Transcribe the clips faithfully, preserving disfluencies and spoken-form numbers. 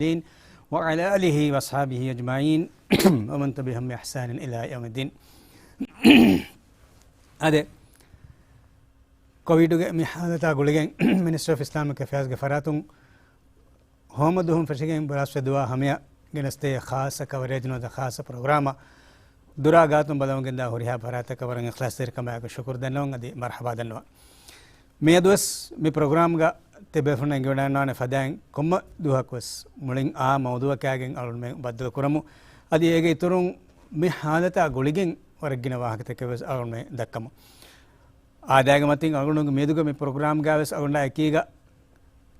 الدين وعلى آله وأصحابه أجمعين ومن تبعهم بإحسان إلى يوم الدين. އާދެ، ކޮވިޑުގެ މި ހާލަތާ ގުޅިގެން މިނިސްޓްރީ އޮފް އިސްލާމިކް އެފެއާޒްގެ ފަރާތުން ހޯމަ ދުވަހުން ފެށިގެން ބުރާސްވެ ދުވާ ހަމަޔަށް ގެނެސްދޭ ޚާއްޞަ ކަވަރޭޖް ނުވަތަ ޚާއްޞަ ޕްރޮގްރާމަށް ދުރާ ގާތުން ބަލަމުގެންދާ ހުރިހާ ފަރާތަކަށް ވަރަށް އިޚްލާޞްތެރިކަމާއެކު ޝުކުރު ދަންނަވަން އަދި މަރްޙަބާ ދަންނަވަން. މިއަދުވެސް މި ޕްރޮގްރާމްގަ ތިބޭފުޅުން އެނގިވަޑައިގަންނާނެ ފަދައިން ކޮންމެ ދުވަހަކުވެސް މުޅިން އާ މައުޟޫއަކާގެން އަޅުގަނޑުމެން ބައްދަލުކުރަމު. އަދި އޭގެ އިތުރުން މި ހާލަތާ ގުޅިގެން ވަރަށް ގިނަ ވާހަކަތަކެއްވެސް އަޅުގަނޑުމެން ދައްކަމު. އާދައިގެ މަތިން އަޅުގަނޑުގެ މިއަދުގެ މި ޕްރޮގްރާމްގައިވެސް އަޅުގަނޑާ އެކީގަ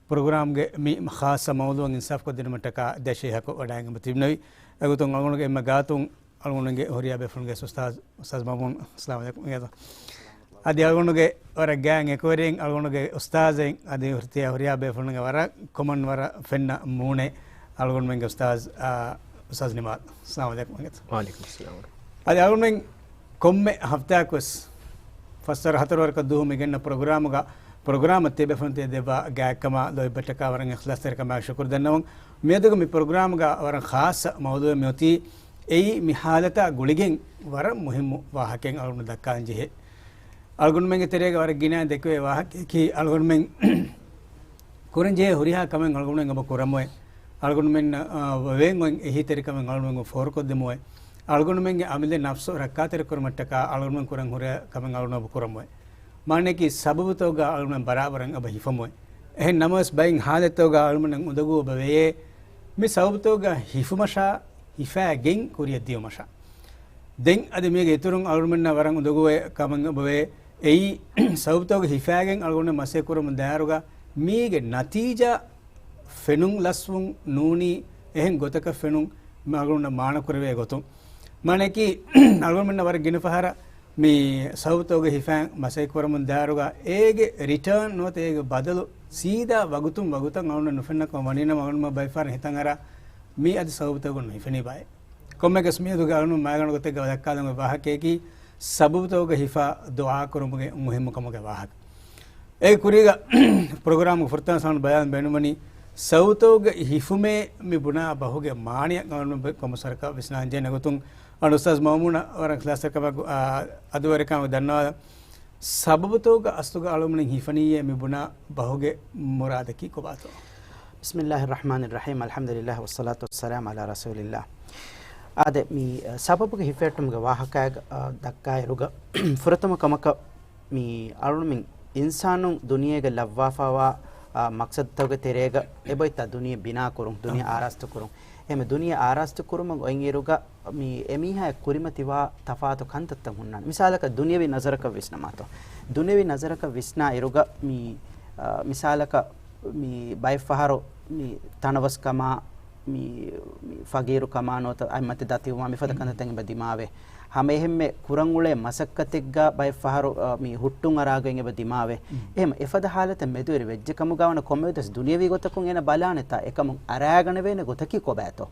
ޕްރޮގްރާމްގެ މި ޚާއްޞަ މައުޟޫއަށް އިންސާފްކޮށްދިނުމަށްޓަކާ ދެ ޝޭޚަކު ވަޑައިގެން ތިބިނެވި. އެގޮތުން އަޅުގަނޑުގެ އެންމެ ގާތުން އަޅުގަނޑުގެ ހުރިހާ ބޭފުޅުންގެ އުސްތާޒް، އުސްތާޒް މައުމޫން، އައްސަލާމު ޢަލައިކުމް. އާދެ، އަޅުގަނޑުގެ ވަރަށް ގާތް އެކުވެރިން އަޅުގަނޑުގެ އުސްތާޒެއް އަދި ހުރިހާ ބޭފުޅުންގެ ވަރަށް ކޮމަން ވަރަށް ފެންނަ މޫނެއް އަޅުގަނޑުމެންގެ އުސްތާޒް، އާ، އުސްތާޒް ނިމާލް. އައްސަލާމު ޢަލައިކުމް. ވަޢަލައިކުމުއްސަލާމް. އަދި އަޅުގަނޑުމެން ކޮންމެ ހަފްތާއަކުވެސް ފަސްވަރު ހަތަރުވަރަކަށް ދުވަހު މި ގެންނަ ޕްރޮގްރާމުގަ، ޕްރޮގްރާމަށް ތިބޭފުޅުން ތި ދެއްވާ ގާތްކަމާ ލޯތްބަށްޓަކާ ވަރަށް އިޚްލާޞްތެރިކަމާ ޝުކުރު ދަންނަވަން. މިއަދުގެ މި ޕްރޮގްރާމުގަ ވަރަށް ޚާއްޞަ މައުޟޫއެއް މިއޮތީ، އެއީ މި ހާލަތާ ގުޅިގެން ވަރަށް މުހިއްމު ވާހަކައެއް އަޅުގަނޑު ދައްކާން ޖެހޭ. އަޅުގަނޑުމެންގެ ތެރޭގަ ވަރަށް ގިނައިން ދެކެވޭ ވާހަކައަކީ، އަޅުގަނޑުމެން ކުރަން ޖެހޭ ހުރިހާ ކަމެއް އަޅުގަނޑުމެން އެބަ ކުރަމުވެ، އަޅުގަނޑުމެންނަށް، އާ، ވެވޭން އޮތް އެހީތެރިކަމެއް އަޅުގަނޑުމެން ފޯރުކޮށްދެމުވެ، އަޅުގަނޑުމެންގެ އަމިއްލަ ނަފްސު ރައްކާތެރިކުރުމަށްޓަކާ އަޅުގަނޑުމެން ކުރަން ހުރިހާ ކަމެއް އަޅުގަނޑު އެބަ ކުރަމުވެ. މާނައަކީ ސަބަބުތަކުގަ އަޅުގަނޑުމެން ބަރާބަރަށް އެބަ ހިފަމުވެ. އެހެން ނަމަވެސް ބައެއް ހާލަތްތަކުގަ އަޅުގަނޑުމެން އުނދަގޫ އެބަ ވެޔޭ، މި ސަބަބުތަކުގަ ހިފުމަށާ، ހިފައިގެން ކުރިއަށް ދިޔުމަށާ. ދެން އަދި މީގެ އިތުރުން އަޅުގަނޑުމެންނަށް ވަރަށް އުނދަގޫވޭ ކަމެއް އެބަވޭ. އެއީ، ސަބަބުތަކުގެ ހިފައިގެން އަޅުގަނޑު މަސައްކަތް ކުރަމުން ދާއިރުގަ މީގެ ނަތީޖާ ފެނުން ލަސްވުން ނޫނީ، އެހެން ގޮތަކަށް ފެނުން މި އަޅުގަނޑު މާނަ ކުރެވޭ ގޮތުން. މާނައަކީ، އަޅުގަނޑުމެންނަށް ވަރަށް ގިނަ ފަހަރަށް މި ސަބަބުތަކުގެ ހިފައިން މަސައްކަތް ކުރަމުން ދާއިރުގަ އޭގެ ރިޓާން ނުވަތަ އޭގެ ބަދަލު ސީދާ ވަގުތުން ވަގުތަށް އަޅުގަނޑަށް ނުފެންނަކަމަށް ވަނީނަމަ އަޅުގަނޑު ބައެއް ފަހަރަށް ހިތަށް އަރާ މީ އަދި ސަބަބުތަކުން ނުހިފެނީ ބާއޭ. ކޮންމެއަކަސް މިއަދުގެ އަޅުގަނޑު މާގަނޑު ގޮތެއްގަ ދައްކާލަން އޮތް ވާހަކައަކީ، ސަބަބުތަކުގެ ހިފާ ދުޢާ ކުރުމުގެ މުހިއްމުކަމުގެ ވާހަކަ. އޭގެ ކުރީގަ ޕްރޮގްރާމުގެ ފުރަތަމަ ސާނު ބަޔާން ބޭނުންވަނީ، ސަބަބުތަކުގެ ހިފުމޭ މި ބުނާ ބަހުގެ މާނައަށް އަޅުގަނޑު ކޮންމެ ސަރަކަށް ވިސްނާން ޖެހޭނެ ގޮތުން، އަޅު އުސްތާޒް މައުމޫނަށް ވަރަށް އިޚްލާޞްތެރިކަމާއެކު، އާ، އަދުވެރިކަމާއެކު ދަންނަވާލަން. ސަބަބުތަކުގެ އަސްލުގަ އަޅުގަނޑުމެން ހިފަނީއޭ މި ބުނާ ބަހުގެ މުރާދަކީ ކޮބާތޯ؟ بسم الله الرحمن الرحيم، الحمد لله والصلاة والسلام على رسول الله. އާދެ، މި، އަ، ސަބަބުގެ ހިފެއްޓުމުގެ ވާހަކައިގަ، އަ، ދައްކާއިރުގަ، ފުރަތަމަ ކަމަކަށް މި އަޅުގަނޑުމެން އިންސާނުން ދުނިޔޭގަ ލައްވާފައިވާ، އަ، މަޤްޞަދުތަކުގެ ތެރޭގަ އެބައޮތްތާ ދުނިޔެ ބިނާ ކުރުން، ދުނިޔެ އާރާސްތު ކުރުން. އެހެން ދުނިޔެ އާރާސްތު ކުރުމަށް އޮތްއިރުގަ، މި އެމީހާއަށް ކުރިމަތިވާ ތަފާތު ކަންތައްތައް ހުންނާނެ. މިސާލަކަށް ދުނިޔަވީ ނަޒަރަކަށް ވިސްނަމާތޯ. ދުނިޔަވީ ނަޒަރަކަށް ވިސްނާއިރުގަ މި، އާ، މިސާލަކަށް މި ބައެއްފަހަރު މި ތަނަވަސްކަމާ، މި، މި ފަގީރުކަމާ ނުވަތަ އަތްމަތި ދަތިވުމާ މިފަދަ ކަންތައްތައް އެބަ ދިމާވޭ. ހަމައެހެންމެ ކުރަން އުޅޭ މަސައްކަތެއްގަ ބައެއްފަހަރު، އާ، މި ހުއްޓުން އަރާގޮތް އެބަ ދިމާވޭ. އެހެން އެފަދަ ހާލަތެއް މެދުވެރި ވެއްޖެ ކަމުގަ ވަނަ ކޮންމެވެސް ދުނިޔަވީ ގޮތަކުން އޭނަ ބަލާނެތާ އެކަމުން އަރާގަނެވޭނެ ގޮތަކީ ކޮބާތޯ؟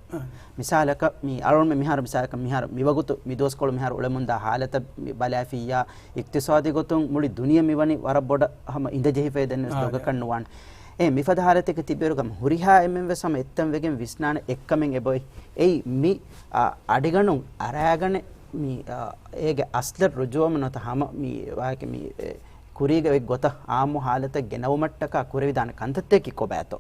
މިސާލަކަށް، މި އަޅުގަނޑުމެން މިހާރު، މިސާލަކަށް މިހާރު، މިވަގުތު، މި ދުވަސްކޮޅު މިހާރު އުޅެމުންދާ ހާލަތަށް މި ބަލާފިއްޔާ، އިޤްތިޞާދީ ގޮތުން މުޅި ދުނިޔެ މިވަނީ ވަރަށް ބޮޑަށް ހަމަ އިނދެޖެހިފައި ދެންވެސް އާ، ދޮގަކަށް ނުވާނެ. އެ މިފަދަ ހާލަތެއްގަ ތިބިއިރުގަ ހުރިހާ އެންމެންވެސް ހަމަ އެއްތަން ވެގެން ވިސްނާނެ އެއްކަމެއް އެބައޮތް. އެއީ މި، އާ، އަޑިގަނޑުން އަރާގަނެ މި، އާ، އޭގެ އަސްލަށް ރުޖޫޢަވުމަށް ނުވަތަ ހަމަ މި ވާހަކަ މި، އެ، ކުރީގަ އޮތް ގޮތަށް އާއްމު ހާލަތަށް ގެނައުމަށްޓަކާ ކުރެވިދާނެ ކަންތައްތަކީ ކޮބާތޯ؟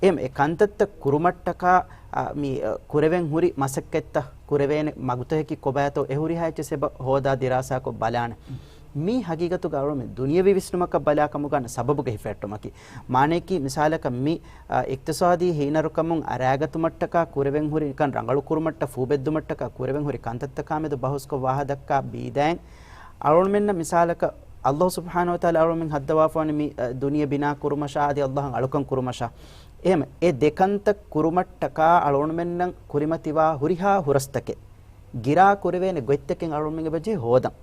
އެހެން އެ ކަންތައްތައް ކުރުމަށްޓަކާ، އާ، މި، އާ، ކުރެވެން ހުރި މަސައްކަތްތައް ކުރެވޭނެ މަގުތަކަކީ ކޮބާތޯ؟ އެ ހުރިހާ އެއްޗެސް އެބަ ހޯދާ ދިރާސާކޮށް ބަލާނެ. މީ ހަގީގަތުގަ އަޅުގަނޑުމެން ދުނިޔަވީ ވިސްނުމަކަށް ބަލާ ކަމުގަ ސަބަބުގެ ހިފެއްޓުމަކީ. މާނައަކީ މިސާލަކަށް މި، އާ، އިޤްތިޞާދީ ހީނަރުކަމުން އަރާގަތުމަށްޓަކާ ކުރެވެން ހުރި ނިކަން ރަނގަޅު ކުރުމަށްޓަ ފޫބެއްދުމަށްޓަކާ ކުރެވެން ހުރި ކަންތައްތަކާމެދު ބަހުސްކޮށް ވާހަ ދައްކާ ބީދައިން އަޅުގަނޑުމެންނަށް މިސާލަކަށް ﷲ ސުބްޙާނަހޫ ވަތަޢާލާ އަޅުގަނޑުމެން ހައްދަވާފަވަނީ މި، އަ، ދުނިޔެ ބިނާ ކުރުމަށާ އަދި ﷲ އަށް އަޅުކަން ކުރުމަށާ. އެހެން އެ ދެ ކަންތައް ކުރުމަށްޓަކާ އަޅުގަނޑުމެންނަށް ކުރިމަތިވާ ހުރިހާ ހުރަސްތަކެއް، ގިރާ ކުރެވޭނެ ގޮތްތަކެއް އަޅުގަނޑުމެން އެބަޖެހޭ ހޯދަން.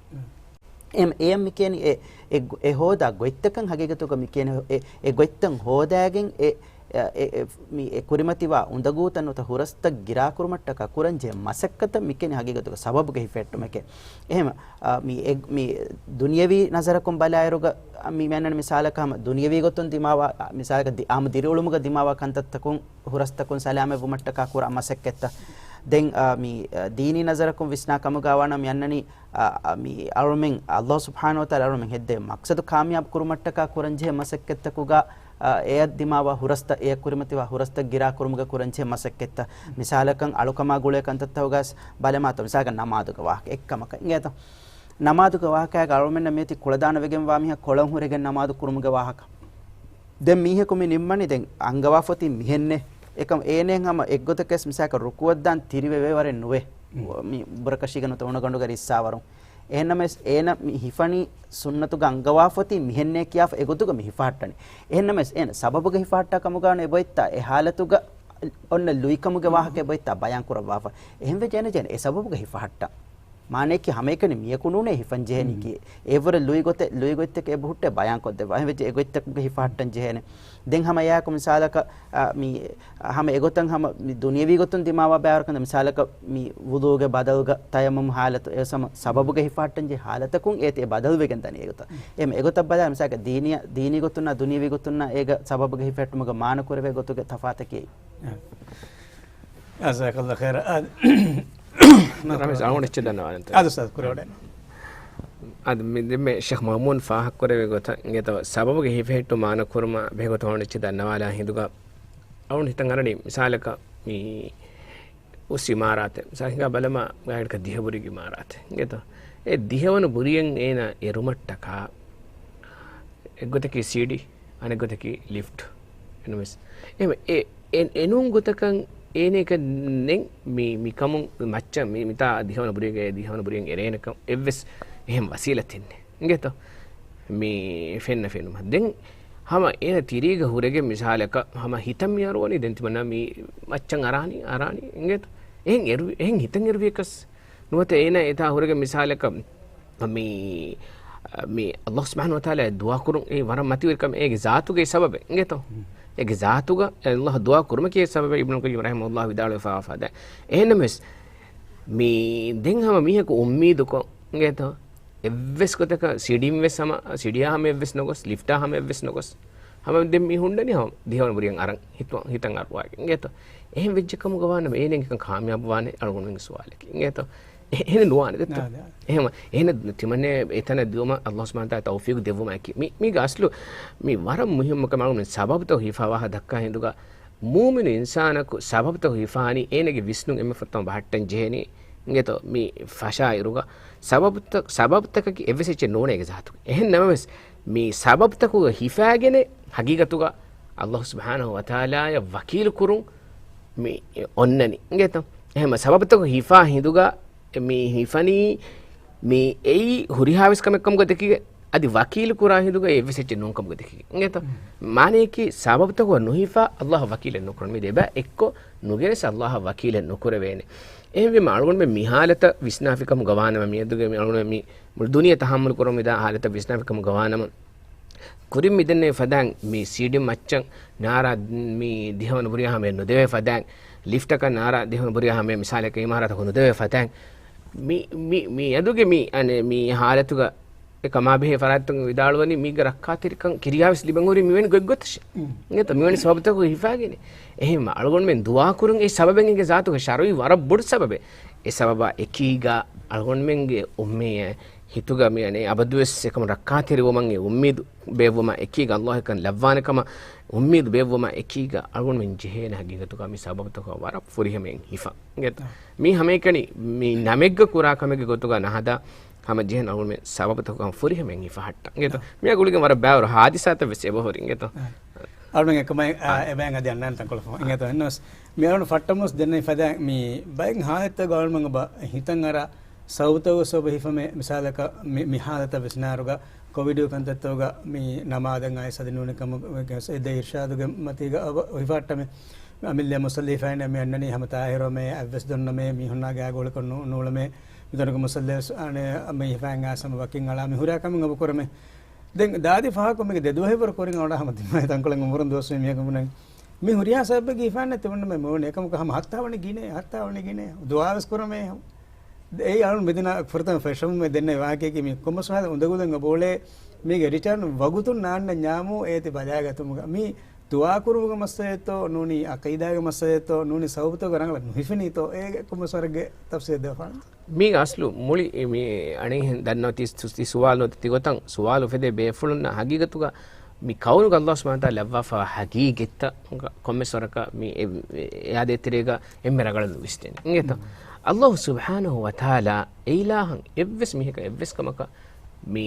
އެހެން އެޔަށް މިކިޔަނީ އެ، އެ، އެ ހޯދާ ގޮތްތަކަށް ހަގީގަތުގަ މިކިޔަނީ އެ، އެ ގޮތްތައް ހޯދާގެން އެ، އެ، އެ، މި އެ ކުރިމަތިވާ އުނދަގޫތައް ނުވަތަ ހުރަސްތައް ގިރާކުރުމަށްޓަކާ ކުރަންޖެހޭ މަސައްކަތަށް މިކެނި ހަގީގަތުގަ ސަބަބުގެ ހިފެހެއްޓުމެކޭ. އެހެމަ، އާ، މި އެ، މި ދުނިޔަވީ ނަޒަރަކުން ބަލާއިރުގަ، މި މިއަންނަނީ މިސާލަކަށް ހަމަ ދުނިޔަވީ ގޮތުން ދިމާވާ، މިސާލަކަށް ދި-، އާއްމު ދިރިއުޅުމުގަ ދިމާވާ ކަންތައްތަކުން ހުރަސްތަކުން ސަލާމަތްވުމަށްޓަކާ ކުރާ މަސައްކަތްތައް. ދެން، އާ، މި، އާ، ދީނީ ނަޒަރަކުން ވިސްނާ ކަމުގަ ވާނަމަ މިއަންނަނީ، އާ، އާ، މި އަޅުމެން، އައްލާހު ސުބްޙާނަހު ވަތަޢާލާ އަޅުމެން ހެއްދޭ މަޤްޞަދު ކާމިޔާބު ކުރުމަށްޓަކާ ކުރަންޖެހޭ މަސައްކަތްތަކުގަ، އާ، އެއަށް ދިމާވާ ހުރަސްތައް، އެއަށް ކުރިމަތިވާ ހުރަސްތައް ގިރާކުރުމުގަ ކުރަންޖެހޭ މަސައްކަތްތައް. މިސާލަކަށް އަޅުކަމާ ގުޅޭ ކަންތައްތަކުގަސް ބަލަމާތޯ، މިސާލަކަށް ނަމާދުގެ ވާހަކަ އެއްކަމަކަށް އިނގޭތޯ. ނަމާދުގެ ވާހަކައިގަ އަޅުމެންނަށް މިއޮތީ ކުޅަދާނަވެގެންވާ މީހާ ކޮޅަށް ހުރެގެން ނަމާދު ކުރުމުގެ ވާހަކަ. ދެން މީހަކު މި ނިންމަނީ ދެން އަންގަވާފަތީ މިހެންނޭ. އެކަމް އޭނައަށް ހަމަ އެއްގޮތަކަސް މިސާލަކަށް ރުކޫޢަށްދާން ތިރިވެވޭވަރެއް ނުވޭ. މި ބުރަކަށީގަ ނުވަތަ އުނަގަނޑުގަ ރިއްސާވަރުން. އެހެންނަމަވެސް އޭނަ މި ހިފަނީ ސުންނަތުގަ އަންގަވާފަތީ މިހެންނޭ ކިޔާފަ އެގޮތުގަ މި ހިފަހައްޓަނީ. އެހެންނަމަވެސް އޭނަ ސަބަބުގަ ހިފަހައްޓާ ކަމުގަ އޮންނަ އެބައޮތްތާ އެ ޙާލަތުގަ އޮންނަ ލުއިކަމުގެ ވާހަކަ އެބައޮތްތާ ބަޔާން ކުރައްވާފަ. އެހެންވެއްޖެ އޭނަ ޖެހޭނެ އެ ސަބަބުގަ ހިފަހައްޓަން. މާނަޔަކީ ހަމައެކަނި މިޔަކު ނޫނޭ ހިފަން ޖެހޭނީ ކީ. އެއްވަރަށް ލުއިގޮތެއް، ލުއިގޮތްތަކެއް އެބަހުއްޓޭ ބަޔާންކޮށްދެއްވާ. އެހެންވެއްޖެ އެގޮތްތަކުގަ ހިފަހައްޓަން ޖެހޭނެ. ދެން ހަމަ އެއާއެކު މިސާލަކަށް، އާ، މި، ހަމަ އެގޮތަށް ހަމަ މި ދުނިޔަވީ ގޮތުން ދިމާވާ ބައިވަރުކަން މިސާލަކަށް މި ވުޟޫގެ ބަދަލުގަ ތަޔައްމުމް ހާލަތު އެ ހަމަ ސަބަބުގަ ހިފަހައްޓަން ޖެހޭ ހާލަތަކުން އޭތި އެ ބަދަލުވެގެން ދަނީ އެގޮތަށް. އެހެން އެގޮތަށް ބަލާ މިސާލަކަށް ދީނީ، ދީނީ ގޮތުންނާ ދުނިޔަވީ ގޮތުންނާ އޭގަ ސަބަބުގަ ހިފެހެއްޓުމުގަ މާނަ ކުރެވޭ ގޮތުގެ ތަފާތަކީ. ޖަޒާކަﷲ ޚައިރާ. އާ، ރަމީޒް، އަޅުގަނޑު އެއްޗެއް ދަންނަވާނެ. އާދެ އުސްތާޛް، ކުރެވަޑައިގަންނަ. އަދި މި ދެންމެ ޝޭޚް މައުމޫން ފާހަގަކުރެވޭ ގޮތަށް އިނގޭތޯ، ސަބަބުގެ ހިފެހެއްޓުން މާނަ ކުރުމަށް ބެހޭ ގޮތަށް އަޅުގަނޑު އެއްޗެއް ދަންނަވާލާ ހިނދުގަ އަޅުގަނޑު ހިތަށް އަރަނީ މިސާލަކަށް މި އުސް އިމާރާތެއް މިސާލަކަށް ހިނގާ ބަލަމާ ގާތްގަނޑަކަށް ދިހަ ބުރި އިމާރާތެއް އިނގޭތޯ. އެ ދިހަވަނަ ބުރިއެއް އޭނަ އެރުމަށްޓަކާ އެއްގޮތަކީ ސީޑީ، އަނެއްގޮތަކީ ލިފްޓް. އެންވެސް އެ، އެ، އެ، އެނޫން ގޮތަކަށް އޭނައަކަށް ނެތް މި، މިކަމުން މައްޗަށް މި، މިތާ ދިހަވަނަ ބުރިއެއް، ދިހަވަނަ ބުރިއެއް އެރޭނެކަން އެއްވެސް އެހެން ވަސީލަތެއް ނެތް. އިނގޭތޯ؟ މި ފެންނަ ފެނުމަށް. ދެން ހަމަ އޭނަ ތިރީގަ ހުރެގެން މިސާލަކަށް ހަމަ ހިތަށް މި އަރުވަނީ ދެން ތިމަންނަ މި މައްޗަށް އަރާނީ، އަރާނީ. އިނގޭތޯ؟ އެހެން އެރު، އެހެން ހިތަށް އެރުވިޔަކަސް ނުވަތަ އޭނަ އެތާ ހުރެގެން މިސާލަކަށް މި، މި އައްލާހު ސުބްޙާނަހު ވަތަޢާލާ ދުޢާ ކުރުން އެ ވަރަށް މަތިވެރި ކަމެއް އޭގެ ޒާތުގެ ސަބަބެއް އިނގޭތޯ؟ އޭގެ ޒާތުގަ އައްލާހަށް ދުޢާ ކުރުމަކީ އެ ސަބަބެއް އިބްނު ޤައްޔިމް ރަޙިމަހުﷲ ވިދާޅުވެފަ ވާފަދަ. އެހެންނަމަވެސް މި ދެން ހަމަ މީހަކު އުއްމީދުކޮށް އިނގޭތޯ؟ އެއްވެސް ގޮތަކަށް ސީޑީން ވެސް ހަމަ، ސީޑީއާ ހަމަ އެއްވެސް ނުގޮސް، ލިފްޓާ ހަމަ އެއްވެސް ނުގޮސް، ހަމަ ދެން މި ހުންނަނީ ހަމަ ދިހަވަނަ ބުރިއަށް އަރަން ހިތު، ހިތަށް އަރުވާގެން އިނގޭތޯ؟ އެހެން ވެއްޖެ ކަމުގަ ވާނަމަ އޭނަ އެކަން ކާމިޔާބު ވާނެ އަޅުގަނޑުމެންގެ ސުވާލަކީ އިނގޭތޯ؟ އެ-، އެހެން ނުވާނެ ދެއްތޯ؟ ނާ، ނާ. އެހެން، އެހެން ތިމަންނެ އެތަނަށް ދިއުމަށް އައްލާހު ސުބްޙާނަހު ވަތަޢާލާ ތައުފީޤު ދެއްވުމަކީ. މި، މީގެ އަސްލު މި ވަރަށް މުހިއްމު ކަމެއް އަޅުގަނޑުމެން ސަބަބުތައް ހިފާ ވާހަކަ ދައްކާ ހިނދުގަ މޫމިނު އިންސާނަކު ސަބަބުތަކު ހިފާނީ އޭނަގެ ވިސްނުން އެންމެ ފުރަތަމަ ބަހައްޓަން ޖެހޭނީ އިނގޭތޯ؟ މި ފަށާއިރުގަ ސަބަބުތަ-، ސަބަބުތަކަކީ އެއްވެސް އެއްޗެއް ނޫނޭ އޭގެ ޒާތުގަ. އެހެން ނަމަވެސް މި ސަބަބުތަކުގަ ހިފާގެނެއް ހަގީގަތުގަ އައްލާހު ސުބްޙާނަހު ވަތަޢާލާއަށް ވަކީލު ކުރުން މި އޮންނަނީ އިނގޭތޯ؟ އެހެން ސަބަބުތަކު ހިފާ ހިނދުގަ މި ހިފަނީ މި އެއީ ހުރިހާވެސް ކަމެއް ކަމުގަ ދެކިގެން، އަދި ވަކީލު ކުރާ ހިނދުގަ އެއްވެސް އެއްޗެއް ނޫން ކަމުގަ ދެކިގެން. އިނގޭތޯ؟ މާނަޔަކީ ސަބަބުތަކުގަ ނުހިފާ އައްލާހަށް ވަކީލެއް ނުކުރަން. މި ދެބަ އެއްކޮށް ނުގެނެސް އައްލާހަށް ވަކީލެއް ނުކުރެވޭނެ. އެހެންވީމަ އަޅުގަނޑުމެން މި ހާލަތަށް ވިސްނާފި ކަމުގަ ވާނަމަ މިއަދުގެ މި އަޅުގަނޑުމެން މި މުޅި ދުނިޔެ ތަޙައްމަލު ކުރަމުން މިދާ ހާލަތަށް ވިސްނާފި ކަމުގަ ވާނަމަ، ކުރިން މިދެންނެވި ފަދައިން މި ސީޑިން މައްޗަށް ނާރާ މި ދިހަވަނަ ބުރިޔާ ހަމަޔަށް ނުދެވޭ ފަދައިން، ލިފްޓަކަށް ނާރާ ދިހަވަނަ ބުރިޔާ ހަމަޔަށް މިސާލަކަށް އިމާރާތަކު ނުދެވޭ ފަދައިން، މި، މި، މި އަދުގެ މި، އަނެ، މި ހާލަތުގަ އެ ކަމާބެހޭ ފަރާތްތަކުން ވިދާޅުވަނީ މީގެ ރައްކާތެރިކަން ކިރިޔާވެސް ލިބެން ހުރީ މިވެނި ގޮތްގޮތަށް. އިނގޭތޯ؟ މިވެނި ސަބަބުތަކު ހިފާގެނެ. އެހެން އަޅުގަނޑުމެން ދުޢާ ކުރުން އެ ސަބަބެއް އޭގެ ޒާތުގަ ޝަރުޢީ ވަރަށް ބޮޑު ސަބަބެއް. އެ ސަބަބާ އެކީގަ އަޅުގަނޑުމެންގެ އުއްމީ ހިތުގަ މި އަނެ އަބަދުވެސް އެކަމު ރައްކާތެރިވުމަށް އެ އުއްމީދު ބޭއްވުމަށް އެކީގަ، އައްލާހަށް ކަން ލައްވާނެ ކަމަށް އުއްމީދު ބޭއްވުމަށް އެކީގަ، އަޅުގަނޑުމެން ޖެހޭނެ ހަގީގަތުގަ މި ސަބަބުތަކުގަ ވަރަށް ފުރިހަމައިން ހިފަން. އިނގޭތޯ؟ މީ ހަމައެކަނި މި ނަމެއްގަ ކުރާ ކަމެއްގެ ގޮތުގަ ނަހަދާ ހަމަ ޖެހޭނެ އަޅުގަނޑުމެން ސަބަބުތަކުގަ ފުރިހަމައިން ހިފަހައްޓަން. އިނގޭތޯ؟ މިއާ ގުޅިގެން ވަރަށް ބައިވަރު ހާދިސާތައް ވެސް އެބަހުރި. އިނގޭތޯ؟ އަޅުމެން އެކަމަށް، އާ، އާ. އެބައިން އަދި އަންނާނެ ތަންކޮޅެއް ފަހު. އިނގޭތޯ؟ އެންނަސް މި އަޅުން ފައްޓަމުސް ދެންނެވި ފަދައިން މި ބައެއް ހާލަތްތައް އަޅުމެން އޮބަ ހިތަށް އަރާ ސަބަބުތަކުގެ ސަބަބުން ހިފަމޭ. މިސާލަކަށް މި، މި ހާލަތަށް ވިސްނާރުގަ ކޮވިޑު ކަންތައްތަކުގަ މި ނަމާދަށް އައިސް އަދި ނޫނީ ކަމުގެ އެއް އިރްޝާދުގެ މަތީގަ އޮބަ ހިފަހައްޓަމޭ. އަމިއްލަ މުޞައްލީ ފައިން މި އަންނަނީ ހަމަ ތާހިރު މޭ އައްވެސް ދޮންނަ މޭ މީހުންނާ ގާ ގޯޅިކޮށް ނޫ-، ނޫޅަމޭ. މިތަނުގެ މުޞައްލޭ އަނެ މި ހިފައިން އައިސް ހަމަ ވަކިން އަޅާ މި ހުރާ ކަމެއް އޮބަ ކުރަމޭ. ދެން ދާދި ފަހަކު މީގެ ދެ ދުވަހެއް ވަރު ކުރިން އަޅާ ހަމަ ތިމާ ތަންކޮޅެއް އުމުރުން ދުވަސް މީހަކު ބުނަން. މި ހުރިހާ ސަބަބެއްގެ ހިފާނެ ތިމަންނަމެ މޯނެ އެކަމަކު ހަމަ ހައްތާ ވަނީ ގިނޭ، ހައްތާ ވަނީ ގިނޭ، ދުޢާވެސް ކުރަމޭ. އެއީ އަޅުން މިދިނާ ފުރަތަމަ ފެށަމުމެ ދެންނެވި ވާހަކައަކީ މި ކޮންމެސް ވާހަކަ އުނދަގޫލަން އަބޯޅޭ މީގެ ރިޓާން ވަގުތުން ނާންނަ ންޏާމު އޭތި ބަލާގަތުމުގަ މި ދުޢާ ކުރުމުގެ މައްސަލައެއްތޯ ނޫނީ އަޤީދާގެ މައްސަލައެއްތޯ ނޫނީ ސަބަބުތަކުގެ ރަނގަޅަށް ނުހިފެނީތޯ އޭގެ ކޮންމެސް ވަރެއްގެ ތަފްސީލެއް ދެވިފާނަންތަ؟ މީގެ އަސްލު މުޅި މި އަނެއްހެން ދަންނަވަތީ ސު-، ތި ސުވާލު ތި ގޮތަށް ސުވާލު އުފެދޭ ބޭފުޅުންނަށް ހަގީގަތުގަ މި ކައުނުގަ ﷲ ސުބްޙާނަހޫ ވަތަޢާލާ ލައްވާފައިވާ ހަގީގަތްތައް ކޮންމެސް ވަރަކަށް މި އެ-، އެ-، އެއާދޭތެރޭގަ އެންމެ ރަނގަޅަށް ނުވިސްނޭނެ. އިނގޭތޯ؟ މް. ﷲ ސުބްޙާނަހޫ ވަތަޢާލާ އެއިލާހަށް އެއްވެސް މީހަކަށް އެއްވެސް ކަމަކަށް މި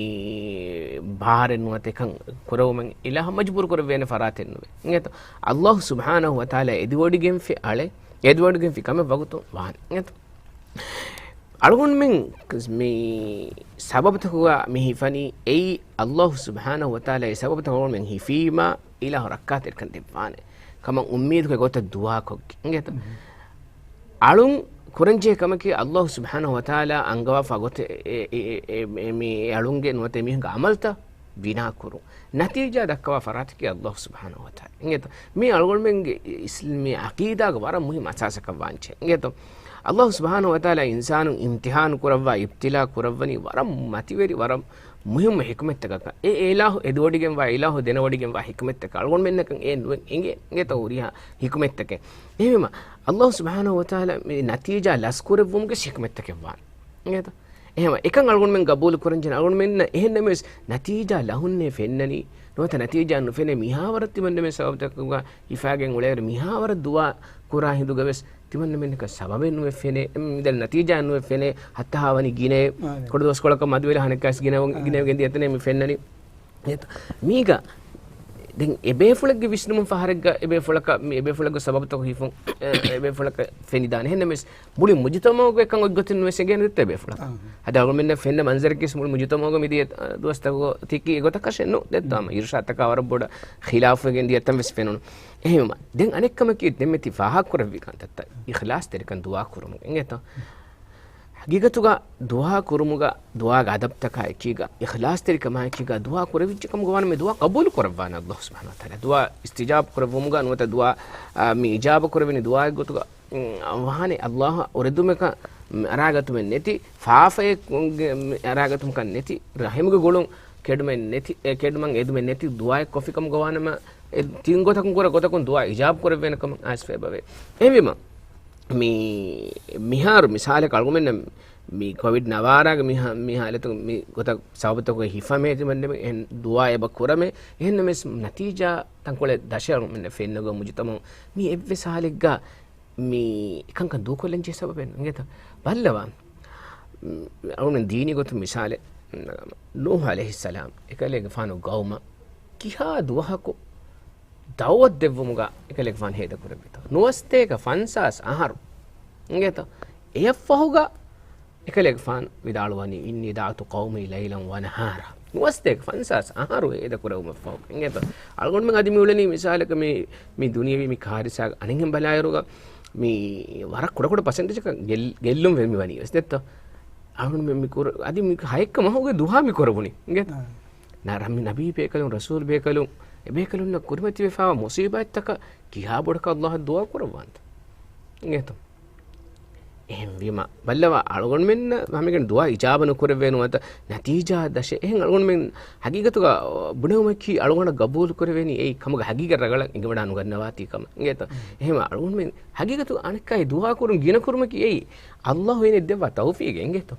ބާރެއް ނުވަތަ އެކަން ކުރެވުމަށް އިލާހަށް މަޖުބޫރު ކުރެވޭނެ ފަރާތެއް ނުވޭ. އިނގޭތޯ؟ ﷲ ސުބްޙާނަހޫ ވަތަޢާލާ އެދިވޮޑިގެންފި އަޅެ، އެދިވޮޑިގެންފި ކަމެއް ވަގުތު ވާނެ. އިނގޭތޯ؟ އަޅުގަނޑުމެން މި ސަބަބުތަކުގަ މި ހިފަނީ އެއީ ﷲ ސުބްޙާނަހޫ ވަތަޢާލާ އެ ސަބަބުތަކު އަޅުގަނޑުމެން ހިފީމާ އިލާހު ރައްކާތެރިކަން ދެއްވާނެ ކަމަށް އުއްމީދުކޮށް ގޮތަށް ދުޢާކޮށްގެން. އިނގޭތޯ؟ މް. އަޅުން ކުރަންޖެހޭ ކަމަކީ ﷲ ސުބްޙާނަހޫ ވަތަޢާލާ އަންގަވާފާ ގޮތެއް އެ، އެ، އެ، އެ، މި އަޅުންގެ ނުވަތަ މީހުންގެ އަމަލުތައް ވިނާކުރުން. ނަތީޖާ ދައްކަވާ ފަރާތަކީ ﷲ ސުބްޙާނަހޫ ވަތަޢާލާ. އިނގޭތޯ؟ މީ އަޅުގަނޑުމެންގެ އިސް-، މި ޢަޤީދާގެ ވަރަށް މުހިއްމު އަސާސަކަށް ވާންޖެހޭ. އިނގޭތޯ؟ ﷲ ސުބްޙާނަހޫ ވަތަޢާލާ އިންސާނުން އިމްތިޙާނު ކުރައްވާ، އިބްތިލާ ކުރައްވަނީ ވަރަށް މަތިވެރި، ވަރަށް މުހިއްމު ޙިކުމަތްތަކަކަށް. އެ އިލާހު އެދިވޮޑިގެންވާ، އިލާހު ދެނެވޮޑިގެންވާ ޙިކުމަތްތަކަށް އަޅުގަނޑުމެންނަކަށް އެ ނުވެ އެނގޭ. އިނގޭތޯ؟ ހުރިހާ ޙިކުމަތްތަކެއް. އެހެންވީމަ، ﷲ ސުބްޙާނަހޫ ވަތަޢާލާ މި ނަތީޖާ ލަސްކުރެއްވުމުގެ ޙިކުމަތްތަކެއް ވާނެ. އިނގޭތޯ؟ އެހެންވީމަ، އެކަން އަޅުގަނޑުމެން ގަބޫލު ކުރަންޖެހޭނެ. އަޅުގަނޑުމެންނަށް އެހެންނަމަވެސް، ނަތީޖާ ލަހުންނޭ ފެންނަނީ، ނުވަތަ ނަތީޖާ ނުފެނޭ މިހާވަރަށް ތިމަންނަމެން ސަބަބުތަކުގަ ހިފާގެން އުޅޭއިރު، މިހާވަރަށް ދުޢާ ކުރާ ހިނދުގަވެސް ތިމަންނަމެންނަކަށް ސަބަބެއް ނުވެފެނޭ. އެ، މިދަން ނަތީޖާ ނުވެފެނޭ. ހައްތަހާ ވަނީ ގިނައޭ. އާ، ކޮޑު ދުވަސްކޮޅަކަށް މަދުވެލި ހަނެއްކާސް ގިނަ-، އާ، ގިނަވެގެން ދިޔަތަނޭ މި ފެންނަނީ. އެތަ؟ މީގަ ދެން އެބޭފުޅެއްގެ ވިސްނުމުން ފަހަރެއްގަ އެބޭފުޅަކަށް، މި އެބޭފުޅެއްގެ ސަބަބުތަކު ހިފުން، އެ، އެބޭފުޅަކަށް ފެނިދާނެ. އެހެންނަމަވެސް، މުޅި މުޖުތަމަޢުގެ އެކަން އޮތްގޮތެއް ނުވެސް އެނގޭނެ ދެއްތަ އެބޭފުޅަކަށް. އާ. އަދި އަޅުގަނޑުމެންނަށް ފެންނަ މަންޒަރަކީ މުޅި މުޖުތަމަޢުގަ މިދިޔަ، އަ، ދުވަސްތަކުގަ ތިކީ އެގޮތަކަށެއް ނޫން ދެއްތަ؟ އާ. އަމަ އިރުޝާދުތަކާ ވަރަށް ބޮޑަށް ޚިލާފުވެގެން ދިޔަތަން ވެސް ފެނުނު. އެހެންވީމަ، ދެން އަނެއްކަމަކީ ދެންމެ ތި ފާހަގަކުރެއްވި ކަންތައްތައް އިޚްލާޞްތެރިކަން ދުޢާ ކުރުމުގެ. އިނގޭތޯ؟ ހަގީގަތުގަ ދުޢާ ކުރުމުގަ، ދުޢާގެ އަދަބުތަކާ އެކީގަ، އިޚްލާޞްތެރިކަމާ އެކީގަ، ދުޢާ ކުރެވިއްޖެ ކަމުގަ ވާނަމަ ދުޢާ ޤަބޫލު ކުރައްވާނެ ﷲ ސުބްޙާނަހޫ ވަތަޢާލާ. ދުޢާ އިސްތިޖާބު ކުރެއްވުމުގަ ނުވަތަ ދުޢާ، އާ، މި އިޖާބަ ކުރެވެނީ ދުޢާއެއް ގޮތުގަ، އުން، ވާނެ ﷲ އަށް އުރެދުމަކަށް އަރާގަތުމެއް ނެތި، ފާފައެއް އަރާގަތުމަކަށް ނެތި، ރަޙިމުގެ ގުޅުން ކެޑުމެއް ނެތި، އެ ކެޑުމަށް އެދުމެއް ނެތި ދުޢާއެއް ކޮށްފި ކަމުގަ ވާނަމަ، އެ ތިން ގޮތަކުން ކުރެ ގޮތަކުން ދުޢާ އިޖާބު ކުރެއްވޭނެ ކަމަށް އައިސް ފޭބަވޭ. އެހެންވީމަ، މި، މިހާރު މިސާލަކަށް އަޅުގަނޑުމެންނަށް މި ކޮވިޑް ނަވާރާގެ މި ހާ-، މި ހާލަތު މި ގޮތަށް ސަބަބުތަކުގައި ހިފަމޭ ތިމަންނަމެން އެހެން ދުޢާ އެބަ ކުރަމޭ. އެހެންނަމަވެސް ނަތީޖާ ތަންކޮޅެއް ދަށެއް އަޅުގަނޑުމެންނަށް ފެންނަގޮ މުޖުތަމަޢު މި އެއްވެސް ހާލެއްގަ މި އެކަންކަން ދޫކޮށްލަން ޖެހޭ ސަބަބެއް ނު-، އިނގޭތަ؟ ބައްލަވާ. މް، އަޅުގަނޑު ދީނީ ގޮތުން މިސާލެއް، ނޫޙު ޢަލައިހިއްސަލާމް އެކަލޭގެފާނު ގައުމަށް ކިހާ ދުވަހަކު ދަޢުވަތު ދެއްވުމުގަ އެކަލޭގެފާނު ހޭދަ ކުރެއްވިތޯ؟ ނުވަސަތޭކަ ފަންސާސް އަހަރު. އިނގޭތަ؟ އެއަށްފަހުގަ އެކަލޭގެފާނު ވިދާޅުވަނީ، "إني دعوت قومي ليلا ونهارا." ނުވަސަތޭކަ ފަންސާސް އަހަރު ހޭދަ ކުރެވުމަށްފަހު. އިނގޭތަ؟ އަޅުގަނޑުމެން އަދި މި އުޅެނީ މިސާލަކަށް މި، މި ދުނިޔެވީ މި ކާރިސާގަ އަނެއްހެން ބަލާއިރުގަ މި ވަރަށް ކުޑަކުޑަ ޕަސެންޓޭޖަކަށް ގެއްލުން ވެ މި ވަނީ ވެސް ދެއްތޯ؟ އަޅުގަނޑު މި، މި ކުރ-، އަދި މި ހައެއްކަ މަހުގެ ދުހާ މި ކުރެވުނީ. އިނގޭތަ؟ ނަ-، ރަ-، މި ނަބީ ބޭކަލުން، ރަސޫލް ބޭކަލުން، އެބޭކަލުންނަށް ކުރިމަތިވެފާވާ މުޞީބާތްތަކަށް ކިހާ ބޮޑަކަށް ﷲ އަށް ދުޢާ ކުރައްވާނެތަ؟ އިނގޭތަ؟ އެހެންވީމަ، ބައްލަވާ އަޅުގަނޑުމެންނަށް ހަމައިގެން ދުޢާ އިޖާބަ ނުކުރެވޭ ނުވަތަ ނަތީޖާ ދަށެއް. އެހެން އަޅުގަނޑުމެން ހަގީގަތުގަ ބުނެވުމަކީ އަޅުގަނޑަށް ގަބޫލު ކުރެވޭނީ އެއީ ކަމުގެ ހަގީގަތް ރަނގަޅަށް އެނގިވަޑާ ނުގަންނަވާތީ ކަމަށް. އިނގޭތަ؟ އެހެން އަޅުގަނޑުމެން ހަގީގަތުގަ އަނެއްކާ ދުޢާ ކުރުން ގިނަ ކުރުމަކީ އެއީ ﷲ އޭނަ ދެއްވާ ތައުފީގެއް. އިނގޭތަ؟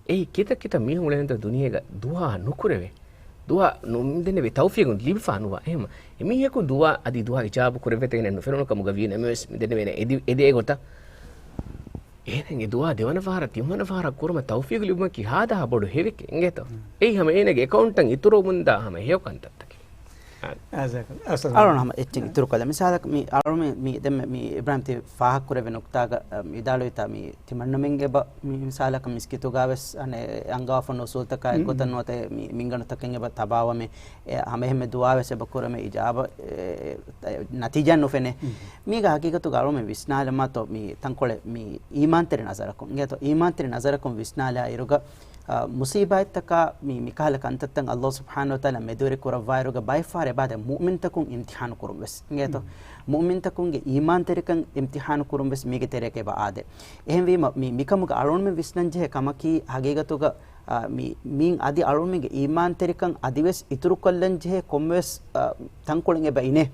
އެއީ ކިތައް ކިތައް މީހުން އުޅެނީތަ ދުނިޔޭގަ ދުޢާ ނުކުރެވޭ. ދުޢާ ނު-، ދެންނެވި ތައުފީގުން ލިބިފާ ނުވާ. އެހެން އެމީހަކު ދުޢާ އަދި ދުޢާ އިޖާބު ކުރެވޭތަ އޭނަ ނުފެނުނު ކަމުގަ ވީ ނަމަވެސް މި ދެންނެވޭނެ އެދި-، އެދޭ ގޮތަށް. އޭނަ އެ ދުޢާ ދެވަނަ ފަހަރަށް ތިންވަނަ ފަހަރަށް ކުރުމަށް ތައުފީގު ލިބުމަކީ ހާދަހާ ބޮޑު ހެޔޮކެއް. އިނގޭތޯ؟ އެއީ ހަމަ އޭނަގެ އެކައުންޓަށް އިތުރުވަމުންދާ ހަމަ ހެޔޮ ކަންތައްތަކެއް. އަޅުން ހަމަ އެއްޗެއް އިތުރު ކޮށްލަ. މިސާލަކަށް މި އަޅުމެ މި ދެންމެ މި އިބްރާހިމް ތި ފާހަގަ ކުރެވި ނުކްތާގަ، އަ، ވިދާޅުވިތާ މި ތިމަންނަމެން އެބަ މި މިސާލަކަށް މިސްކިތުގާވެސް އަނެއް އަންގާފަ ނުސޫލްތަކާ އެއްގޮތަށް ނުވަތަ މި މިންގަނޑުތަކެއް އެބަ ތަބާވަމެ، އެ ހަމައެހެންމެ ދުޢާވެސް އެބަ ކުރަމެ އިޖާބަ، އެ، ނަތީޖާ ނުފެނޭ. މީގަ ހަގީގަތުގަ އަޅުމެ ވިސްނާލަމާތޯ މި ތަންކޮޅެއް މި އީމާންތެރި ނަޒަރަކުން. އިނގޭތޯ އީމާންތެރި ނަޒަރަކުން ވިސްނާލާ އިރުގަ އާ، މުސީބާތްތަކާ މި، މިކަހަލަ ކަންތައްތައް އައްލާހު ސުބްޙާނަހު ވަތަޢާލާ މެދުވެރި ކުރައްވާއިރުގަ ބައެއް ފަހަރު އެބާދެ މުއުމިންތަކުން އިމްތިޙާނު ކުރުން ވެސް އިނގޭތޯ. މުއުމިންތަކުންގެ އީމާންތެރިކަން އިމްތިޙާނު ކުރުން ވެސް މީގެ ތެރެއަކަށް އެބަ އާދޭ. އެހެންވީމަ، މި، މިކަމުގަ އަޅުގަނޑުމެން ވިސްނަން ޖެހޭ ކަމަކީ ހަގީގަތުގަ، އާ، މި، މީން އަދި އަޅުގަނޑުމެންގެ އީމާންތެރިކަން އަދިވެސް އިތުރުކޮށްލަން ޖެހޭ ކޮންމެވެސް، އާ، ތަންކޮޅެއް އެބަ އިނޭ.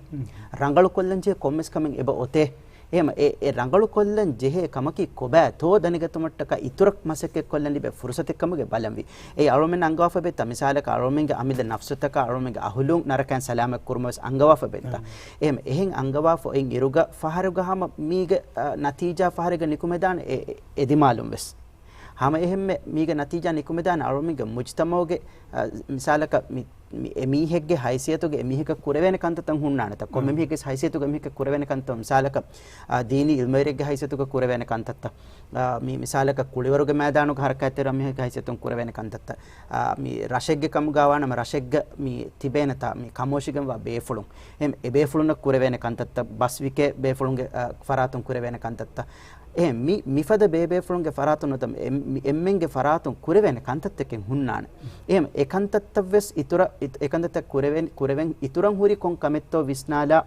ރަނގަޅުކޮށްލަން ޖެހޭ ކޮންމެސް ކަމެއް އެބަ އޮތޭ. އެހެމަ އެ، އެ ރަނގަޅުކޮށްލަން ޖެހޭ ކަމަކީ ކޮބާތޯ ދަނެގަތުމަށްޓަކާ އިތުރަށް މަސައްކަތްކޮށްލަން ލިބޭ ފުރުސަތެއް ކަމުގެ ބަލަންވީ. އެއީ އަޅުމެން އަންގަވާފަ ބެއްތަ މިސާލަކަށް އަޅުމެންގެ އަމިއްލަ ނަފްސުތަކާ އަޅުމެންގެ އަހުލުން ނަރަކައިން ސަލާމަތް ކުރުމަށް ވެސް އަންގަވާފަ ބެއްތަ. އެހެމަ އެހެން އަންގަވާފަ އޮތް އިރުގަ ފަހަރުގަ ހަމަ މީގެ، އަ، ނަތީޖާ ފަހަރެއްގަ ނިކުމެދާނެ އެ، އެ، އެ ދިމާލުން ވެސް. ހަމަ އެހެންމެ މީގެ ނަތީޖާ ނިކުމެދާނެ އަޅުމެންގެ މުޖްތަމަޢުގެ، އަ، މިސާލަކަށް މި، މި އެމީހެއްގެ ހައިސިއްޔަތުގެ އެމީހަކަށް ކުރެވޭނެ ކަންތައްތައް ހުންނާނެތަ؟ ކޮންމެ މީހެއްގެ ހައިސިއްޔަތުގެ އެމީހަކަށް ކުރެވޭނެ ކަންތައް، މިސާލަކަށް، އާ، ދީނީ އިލްމުވެރިއެއްގެ ހައިސިއްޔަތުގަ ކުރެވޭނެ ކަންތައްތައް، އާ، މި މިސާލަކަށް ކުޅިވަރުގެ މައިދާނުގަ ހަރަކާތްތެރި އެމީހެއްގެ ހައިސިއްޔަތުން ކުރެވޭނެ ކަންތައްތައް، އާ، މި ރަށެއްގެ ކަމުގަ ވާނަމަ ރަށެއްގަ މި ތިބޭނެތާ މި ކަމުވެށިގެންވާ ބޭފުޅުން، އެ، އެ ބޭފުޅުންނަށް ކުރެވޭނެ ކަންތައްތައް، ބަސް ވިކޭ ބޭފުޅުންގެ، އާ، ފަރާތުން ކުރެވޭނެ ކަންތައްތައް. އެހެން މި، މިފަދަ ބޭބޭފުޅުންގެ ފަރާތުން ނުވަތަ އެ، މި، އެންމެންގެ ފަރާތުން ކުރެވޭނެ ކަންތައްތަކެއް ހުންނާނެ. އެހެން އެ ކަންތައްތައް ވެސް އިތުރަށް، އިތު، އެ ކަންތައްތައް ކުރެވެން، ކުރެވެން އިތުރަށް ހުރި ކޮން ކަމެއްތޯ ވިސްނާލާ،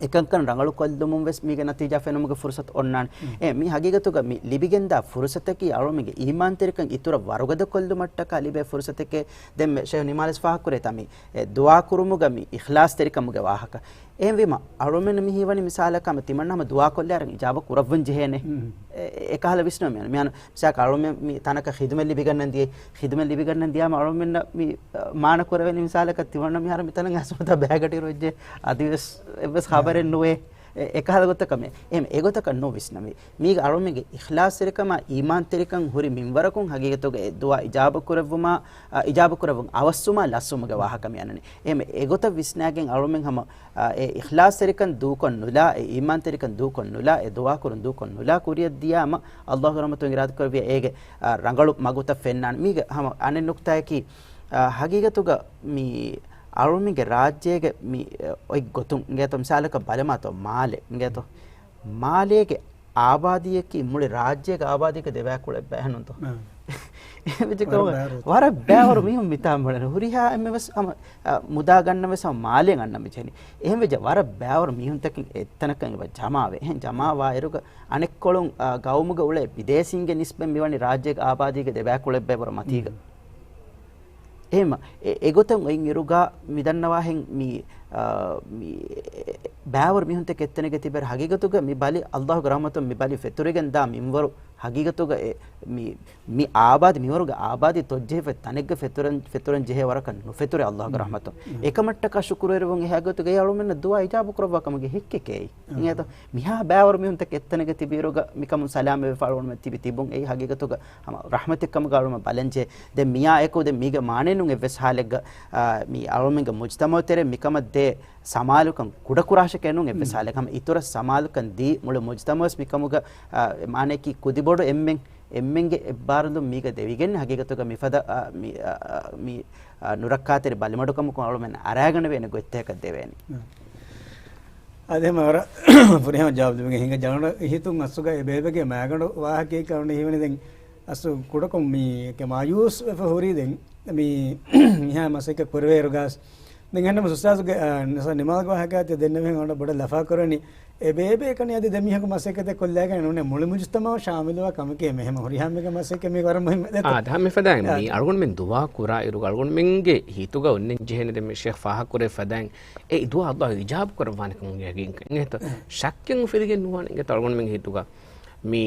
އެކަންކަން ރަނގަޅު ކޮށްލުމުން ވެސް މީގެ ނަތީޖާ ފެނުމުގެ ފުރުސަތު އޮންނާނެ. އެ، މި ހަގީގަތުގަ މި ލިބިގެންދާ ފުރުސަތަކީ އަޅުމެންގެ އީމާންތެރިކަން އިތުރަށް ވަރުގަދަ ކޮށްލުމަށްޓަކާ ލިބޭ ފުރުސަތެކޭ. ދެން ޝޭހް ނިމާލިސް ފާހަގަކުރޭތާ މި، އެ، ދުޢާ ކުރުމުގަ މި އިޚްލާޞްތެރިކަމުގެ ވާހަކަ. އެހެންވީމަ، އަޅުމެން މި ހީވަނީ މިސާލަކަށް މި ތިމަންނަ ހަމަ ދުޢާ ކޮށްލާއިރަށް އިޖާބަ ކުރައްވަން ޖެހޭނެ. އެ، އެކަހަލަ ވިސްނުމެއް މިހާރު މިސާލަކަށް އަޅުމެން މި ތަނަކަށް ޚިދުމަތް ލިބިގަންނަން ދިޔަ، ޚިދުމަތް ލިބިގަންނަން ދިޔާމަ އަޅުމެންނަށް މި، އަ، މާނަ ކުރެވެނީ މިސާލަކަށް ތިމަންނަ މިހާރު މިތަނަށް އައިސް މަތާ ބައިގަޑިއިރު އެއްޗެއް އަދިވެސް އެއްވެސް ޚަބަރެއް ނުވޭ. އެ، އެކަހަލަ ގޮތަކަށް މި، އެ، އެގޮތަކަށް ނޯ ވިސްނަމީ. މީގަ އަޅުމެންގެ އިޚްލާޞްތެރިކަމާ އީމާންތެރިކަން ހުރި މިންވަރަކުން ހަގީގަތުގަ އެ ދުޢާ އިޖާބަ ކުރެއްވުމާ، އަ، އިޖާބަ ކުރެއްވުން އަވަސްވުމާ ލަސްވުމުގެ ވާހަކަ މި އަންނަނީ. އެހެން އެގޮތަށް ވިސްނާގެން އަޅުމެން ހަމަ، އަ، އެ އިޚްލާޞްތެރިކަން ދޫކޮށް ނުލާ، އެ އީމާންތެރިކަން ދޫކޮށް ނުލާ، އެ ދުޢާ ކުރުން ދޫކޮށް ނުލާ ކުރިއަށް ދިޔާމަ، އައްލާހުގެ ރަޙްމަތުން އިރާދަކުރެއްވިޔާ އޭގެ، އަ، ރަނގަޅު މަގުތައް ފެންނާނެ. މީގެ ހަމަ އަނެއް ނުކުތާއަކީ، އަ، ހަގީގަތުގަ މި އަޅުމެންގެ ރާއްޖޭގެ މި، އަ، އޮތް ގޮތުން އިނގޭތޯ، މިސާލަކަށް ބަލަމާތޯ މާލެ އިނގޭތޯ، މާލޭގެ އާބާދީއަކީ މުޅި ރާއްޖޭގެ އާބާދީގެ ދެބައިކުޅަ އެއްބައި ނޫންތޯ؟ އާ. އެހެންވެއްޖެ ވަރަށް ކަމުގަ ބައިވަރު. ވަރަށް ބައިވަރު މީހުން މިތާ މުޅެން ހުރިހާ އެންމެ ވެސް ހަމަ، އަ، މުދާ ގަންނަ ވެސް ހަމަ މާލެއިން އަންނަ މި ޖެހެނީ. އެހެންވެއްޖެ ވަރަށް ބައިވަރު މީހުންތަކެއް އެތަނަކަށް އެބަ ޖަމާވޭ. އެހެން ޖަމާވާއިރުގަ އަނެއްކޮޅުން، އަ، ގައުމުގަ އުޅޭ ބިދޭސީންގެ ނިސްބަތް މިވަނީ ރާއްޖޭގެ އާބާދީގެ ދެބައިކުޅައެއްބައި ވަރަށް މަތީގަ. އެހެން އެ، އެގޮތަށް އޮތް އިރުގަ މިދަންނަވާހެން މި، އާ، މި ބައިވަރު މީހުންތަކެއް އެއްތަނެއްގަ ތިބެ ހަގީގަތުގަ މި ބަލި އައްލާހުގެ ރަޙްމަތުން މި ބަލި ފެތުރިގެން ދާ މިންވަރު ހަގީގަތުގަ އެ، މި، މި އާބާދީ މިވަރުގެ އާބާދީ ތޮއްޖެހިފަ ތަނެއްގަ ފެތުރަން، ފެތުރަން ޖެހޭ ވަރަކަށް ނުފެތުރޭ އައްލާހުގެ ރަޙްމަތުން. އެކަމަށްޓަކާ ޝުކުރުވެރިވުން އެހާގޮތުގައި އަޅުމެންނަށް ދުޢާ އިޖާބަ ކުރައްވާ ކަމުގެ ހެއްކެކޭ. އިނގޭތޯ؟ މިހާ ބައިވަރު މީހުންތަކެއް އެއްތަނެއްގަ ތިބިއިރުގަ މިކަމުން ސަލާމަތްވެފަ އަޅުގަނޑުމެން ތިބި ތިބުން އެއީ ހަގީގަތުގަ ހަމަ ރަޙްމަތެއް ކަމުގަ އަޅުގަނޑުމެން ބަލަންޖެހޭ. ދެން މިއާ އެކު ދެން މީގެ މާނައެއް ނޫން އެއްވެސް ހާލެއްގަ، އާ، މި އަޅުގަނޑުމެންގެ މުޖްތަމަޢު ތެރޭ މިކަމަށް ދޭ ސަމާލުކަން ކުޑަކުރާށެކޭ ނޫން އެއްވެސް ހާލެއް. ހަމަ އިތުރަށް ސަމާލުކަން ދީ މުޅި މުޖްތަމަޢުވެސް މިކަމުގަ، އާ، މާނައަކީ ކުދިބޮޑު އެންމެން، އެންމެންގެ އެއްބާރުލުން މީގަ ދެވިގެން ހަގީގަތުގަ މިފަދަ، އާ، މި، އާ، މި، އާ، ނުރައްކާތެރި ބަލިމަޑުކަމަކުން އަޅުމެން އަރާގަނެވޭނެ ގޮތްތަކަށް ދެވޭނީ. އާ. އަދި ހަމަ ވަރަށް ފުރިހަމަ ޖަވާބު ދެމީގެ ހިނގަ ޖަނަޑަ ހިތުން އަސްލުގަ އެ ބޭބެގެ މައިގަނޑު ވާހަކައެއް ކަމަށް ހީވަނީ ދެން އަސްލު ކުޑަކޮށް މީ މާޔޫސް ވެފަ ހުރީ ދެން މި މިހާ މަސައްކަތް ކުރެވޭއިރުގަސް. ދެން އަހަންނަމަ އުސްތާޒުގެ، އާ، ނިމާލްގެ ވާހަކައަށް ދެންނެވިހެން އަޅުގަނޑަށް ބޮޑަށް ލަފާކުރަނީ އެ ބޭބެ ކަނި އަދި ދެ މީހަކު މަސައްކަތެއް ކޮށްލާގެން ނޫނޭ މުޅި މުޖުތަމަޢު ޝާމިލުވާ ކަމެކޭ މެހެމަ ހުރިހާ މީހަކު މަސައްކަތް މީ ވަރަށް މުހިއްމު ދެތޯ. އާ، ދެ ހަމަ އެފަދައިން މީ އާ. އަޅުގަނޑުމެން ދުޢާ ކުރާ އިރުގަ އަޅުގަނޑުމެންގެ ހިތުގަ އޮންނަން ޖެހޭނެ ދެ މި ޝޭޚް ފާހަގަކުރެއްވި ފަދައިން އެ ދުޢާ އައްލާހު އިޖާބަ ކުރައްވާނެ ކަމުގެ ޔަގީންކަން އިނގޭތޯ. އެ. ޝައްކެއް އުފެދިގެން ނުވާނެ އިނގޭތޯ އަޅުގަނޑުމެންގެ ހިތުގަ މި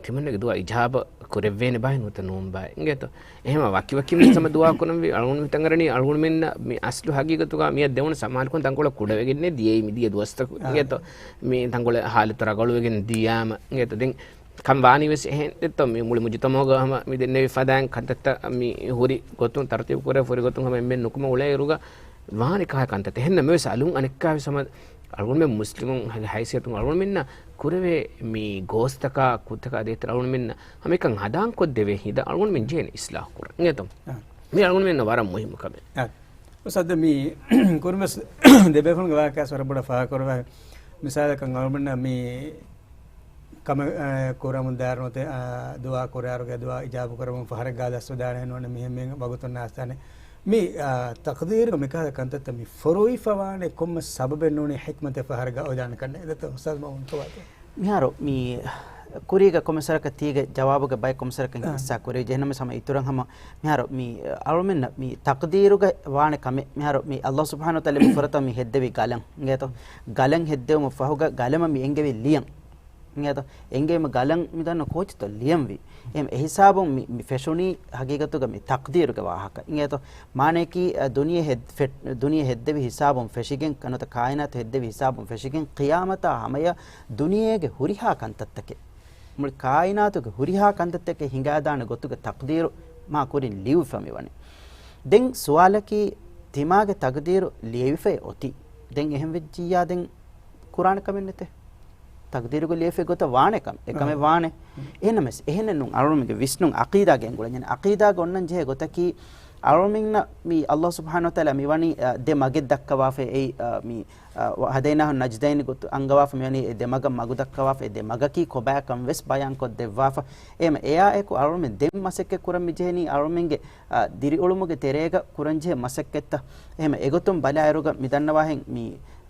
ތިމަންނަގެ ދުޢާ އިޖާބަ ކުރެއްވޭނެ ބާއެއް ނުވަތަ ނޫން ބާއެއް އިނގޭތޯ. އެހެމަ ވަކި ވަކި މީސް ހަމަ ދުޢާ ކުރަންވީ އަޅުގަނޑު މިތަން އަރަނީ އަޅުގަނޑުމެންނަށް މި އަސްލު ހަގީގަތުގަ މިއަށް ދެވުނު ސަމާލުކަން ތަންކޮޅެއް ކުޑަވެގެންނޭ ދިޔައީ މި ދިޔަ ދުވަސްތަކު އާ. އިނގޭތޯ. މި ތަންކޮޅެއް ހާލަތު ރަގަޅުވެގެން ދިޔާމަ އިނގޭތޯ. ދެން ކަން ވާނީ ވެސް އެހެން ދެތޯ މި މުޅި މުޖުތަމަޢުގަ ހަމަ މި ދެންނެވި ފަދައިން ކަންތައްތައް މި ހުރި ގޮތުން ތަރުތީބު ކުރެ ހުރި ގޮތުން ހަމަ އެންމެން ނުކުމެ އުޅޭ އިރުގަ ވާނެ ކަހަލަ ކަންތައް. އެހެންނަމަވެސް އަލުން އަނެއްކާވެސް ހަމަ އަޅުގަނޑުމެން މުސްލިމުން ހަގީ ހައިސިއްޔަތުން އަޅުގަނޑުމެންނަށް ކުރެވޭ މި ގޯސްތަކާ ކުށްތަކާ ދޭތެރޭ އަޅުގަނޑުމެންނަށް ހަމައެކަން ހަނދާންކޮށްދެވޭ ހިނދަށް އަޅުގަނޑުމެން ޖެހޭނެ އިސްލާހު ކުރަން. އިނގޭތޯ؟ އާ. މި އަޅުގަނޑުމެންނަށް ވަރަށް މުހިއްމު ކަމެއް. އާ. އުސްތާޛު މި ކުރިންވެސް ދެބޭފުޅުންގެ ވާހަކަ ވަރަށް ބޮޑަށް ފާހަގަކުރައްވާ. މިސާލަކަށް އަޅުގަނޑުމެންނަށް މި ކަމެއް، އަ، ކުރަމުން ދާއިރު ނުވަތަ، އަ، ދުޢާ ކުރާއިރުގެ ދުޢާ އިޖާބަ ކުރަމުން ފަހަރެއް ގާ ދަސްވެދާނެ ނޫން މިހެން މިހެން ވަގުތުން ނާސްދާނެ. މި، އަ، ތަޤްދީރު މިކަހަލަ ކަންތައްތައް މި ފޮރުވިފަވާނެ ކޮންމެ ސަބަބެއް ނޫނީ ޙިކްމަތެއް ފަހަރެއް ގާ އޮވެދާނެ ކަންނޭ. ދެތޯ އުސްތާޛު މައުމޫން ކޮބާތޯ؟ މިހާރު މި ކުރީގަ ކޮންމެ ސަރަކަށް ތީގެ ޖަވާބުގެ ބައެއް ކޮންމެ ސަރަކަށް އަ. ހިއްސާ ކުރި ޖެހެނަމެސް ހަމަ އިތުރަށް ހަމަ މިހާރު މި އަޅުމެންނަށް މި ތަޤްދީރުގަ ވާނެ ކަމެއް މިހާރު މި ﷲ ސުބްޙާނަހޫ ވަތަޢާލާ މި ފުރަތަމަ މި ހެއްދެވި ގަލަން އިނގޭތޯ؟ ގަލަން ހެއްދެވުމަށް ފަހުގަ ގަލަމަށް މި އެންގެވި ލިޔަން އިނގޭތޯ؟ އެންގެވީމަ ގަލަން މި ދަންނަ ކޯޗިތޯ ލިޔަންވީ. އެހެން އެހިސާބުން މި، މި ފެށުނީ ހަގީގަތުގަ މި ތަޤްދީރުގެ ވާހަކަ އިނގޭތޯ؟ މާނަޔަކީ، އަ، ދުނިޔެ ހެއް-، ފެ-، ދުނިޔެ ހެއްދެވި ހިސާބުން ފެށިގެން، ނުވަތަ ކާއިނާތު ހެއްދެވި ހިސާބުން ފެށިގެން، ޤިޔާމަތާ ހަމަޔަށް ދުނިޔޭގެ ހުރިހާ ކަންތައްތަކެއް، މުޅި ކާއިނާތުގެ ހުރިހާ ކަންތައްތަކެއް ހިނގާދާނެ ގޮތުގެ ތަޤްދީރު މާ ކުރިން ލިޔުއްވާ މިވަނީ. ދެން ސުވާލަކީ، ތިމާގެ ތަޤްދީރު ލިޔެވިފައި އޮތީ. ދެން އެހެން ވެއްޖިއްޔާ ދެން ކުރާނެ ކަމެއް ނެތޭ. ތަޤްދީރުގަ ލިޔެފައި ގޮތަށް ވާނެ ކަމެއް. އެކަމެއް އާ. ވާނެ. އެހެންނަމަސް، އެހެނެއް ނޫން. އަޅުމެންގެ ވިސްނުން އަޤީދާގެ އެނގުޅެން ޖެހޭ. އަޤީދާގަ އޮންނަން ޖެހޭ ގޮތަކީ، އަޅުމެންނަށް މި ﷲ ސުބްޙާނަހޫ ވަތަޢާލާ މިވަނީ، އަ، ދެ މަގެއް ދައްކަވާފަ އެއީ، އަ، މި، އަ، ވަ-، ހަދައިނާހު ނަޖްދައިން ގޮތު އަންގަވާފަ މިވަނީ އެ ދެ މަގަށް މަގު ދައްކަވާފަ އެ ދެ މަގަކީ ކޮބާކަން ވެސް ބަޔާންކޮށް ދެއްވާފަ. އެހެމަ އެއާ އެކު އަޅުމެން ދެން މަސައްކަތް ކުރަން މި ޖެހެނީ އަޅުމެންގެ، އަ، ދިރިއުޅުމުގެ ތެރޭގަ ކުރަން ޖެހޭ މަސައްކަތްތައް. އެހެމަ އެގޮތުން ބަލާއިރުގަ މި ދަންނަވާހެން މި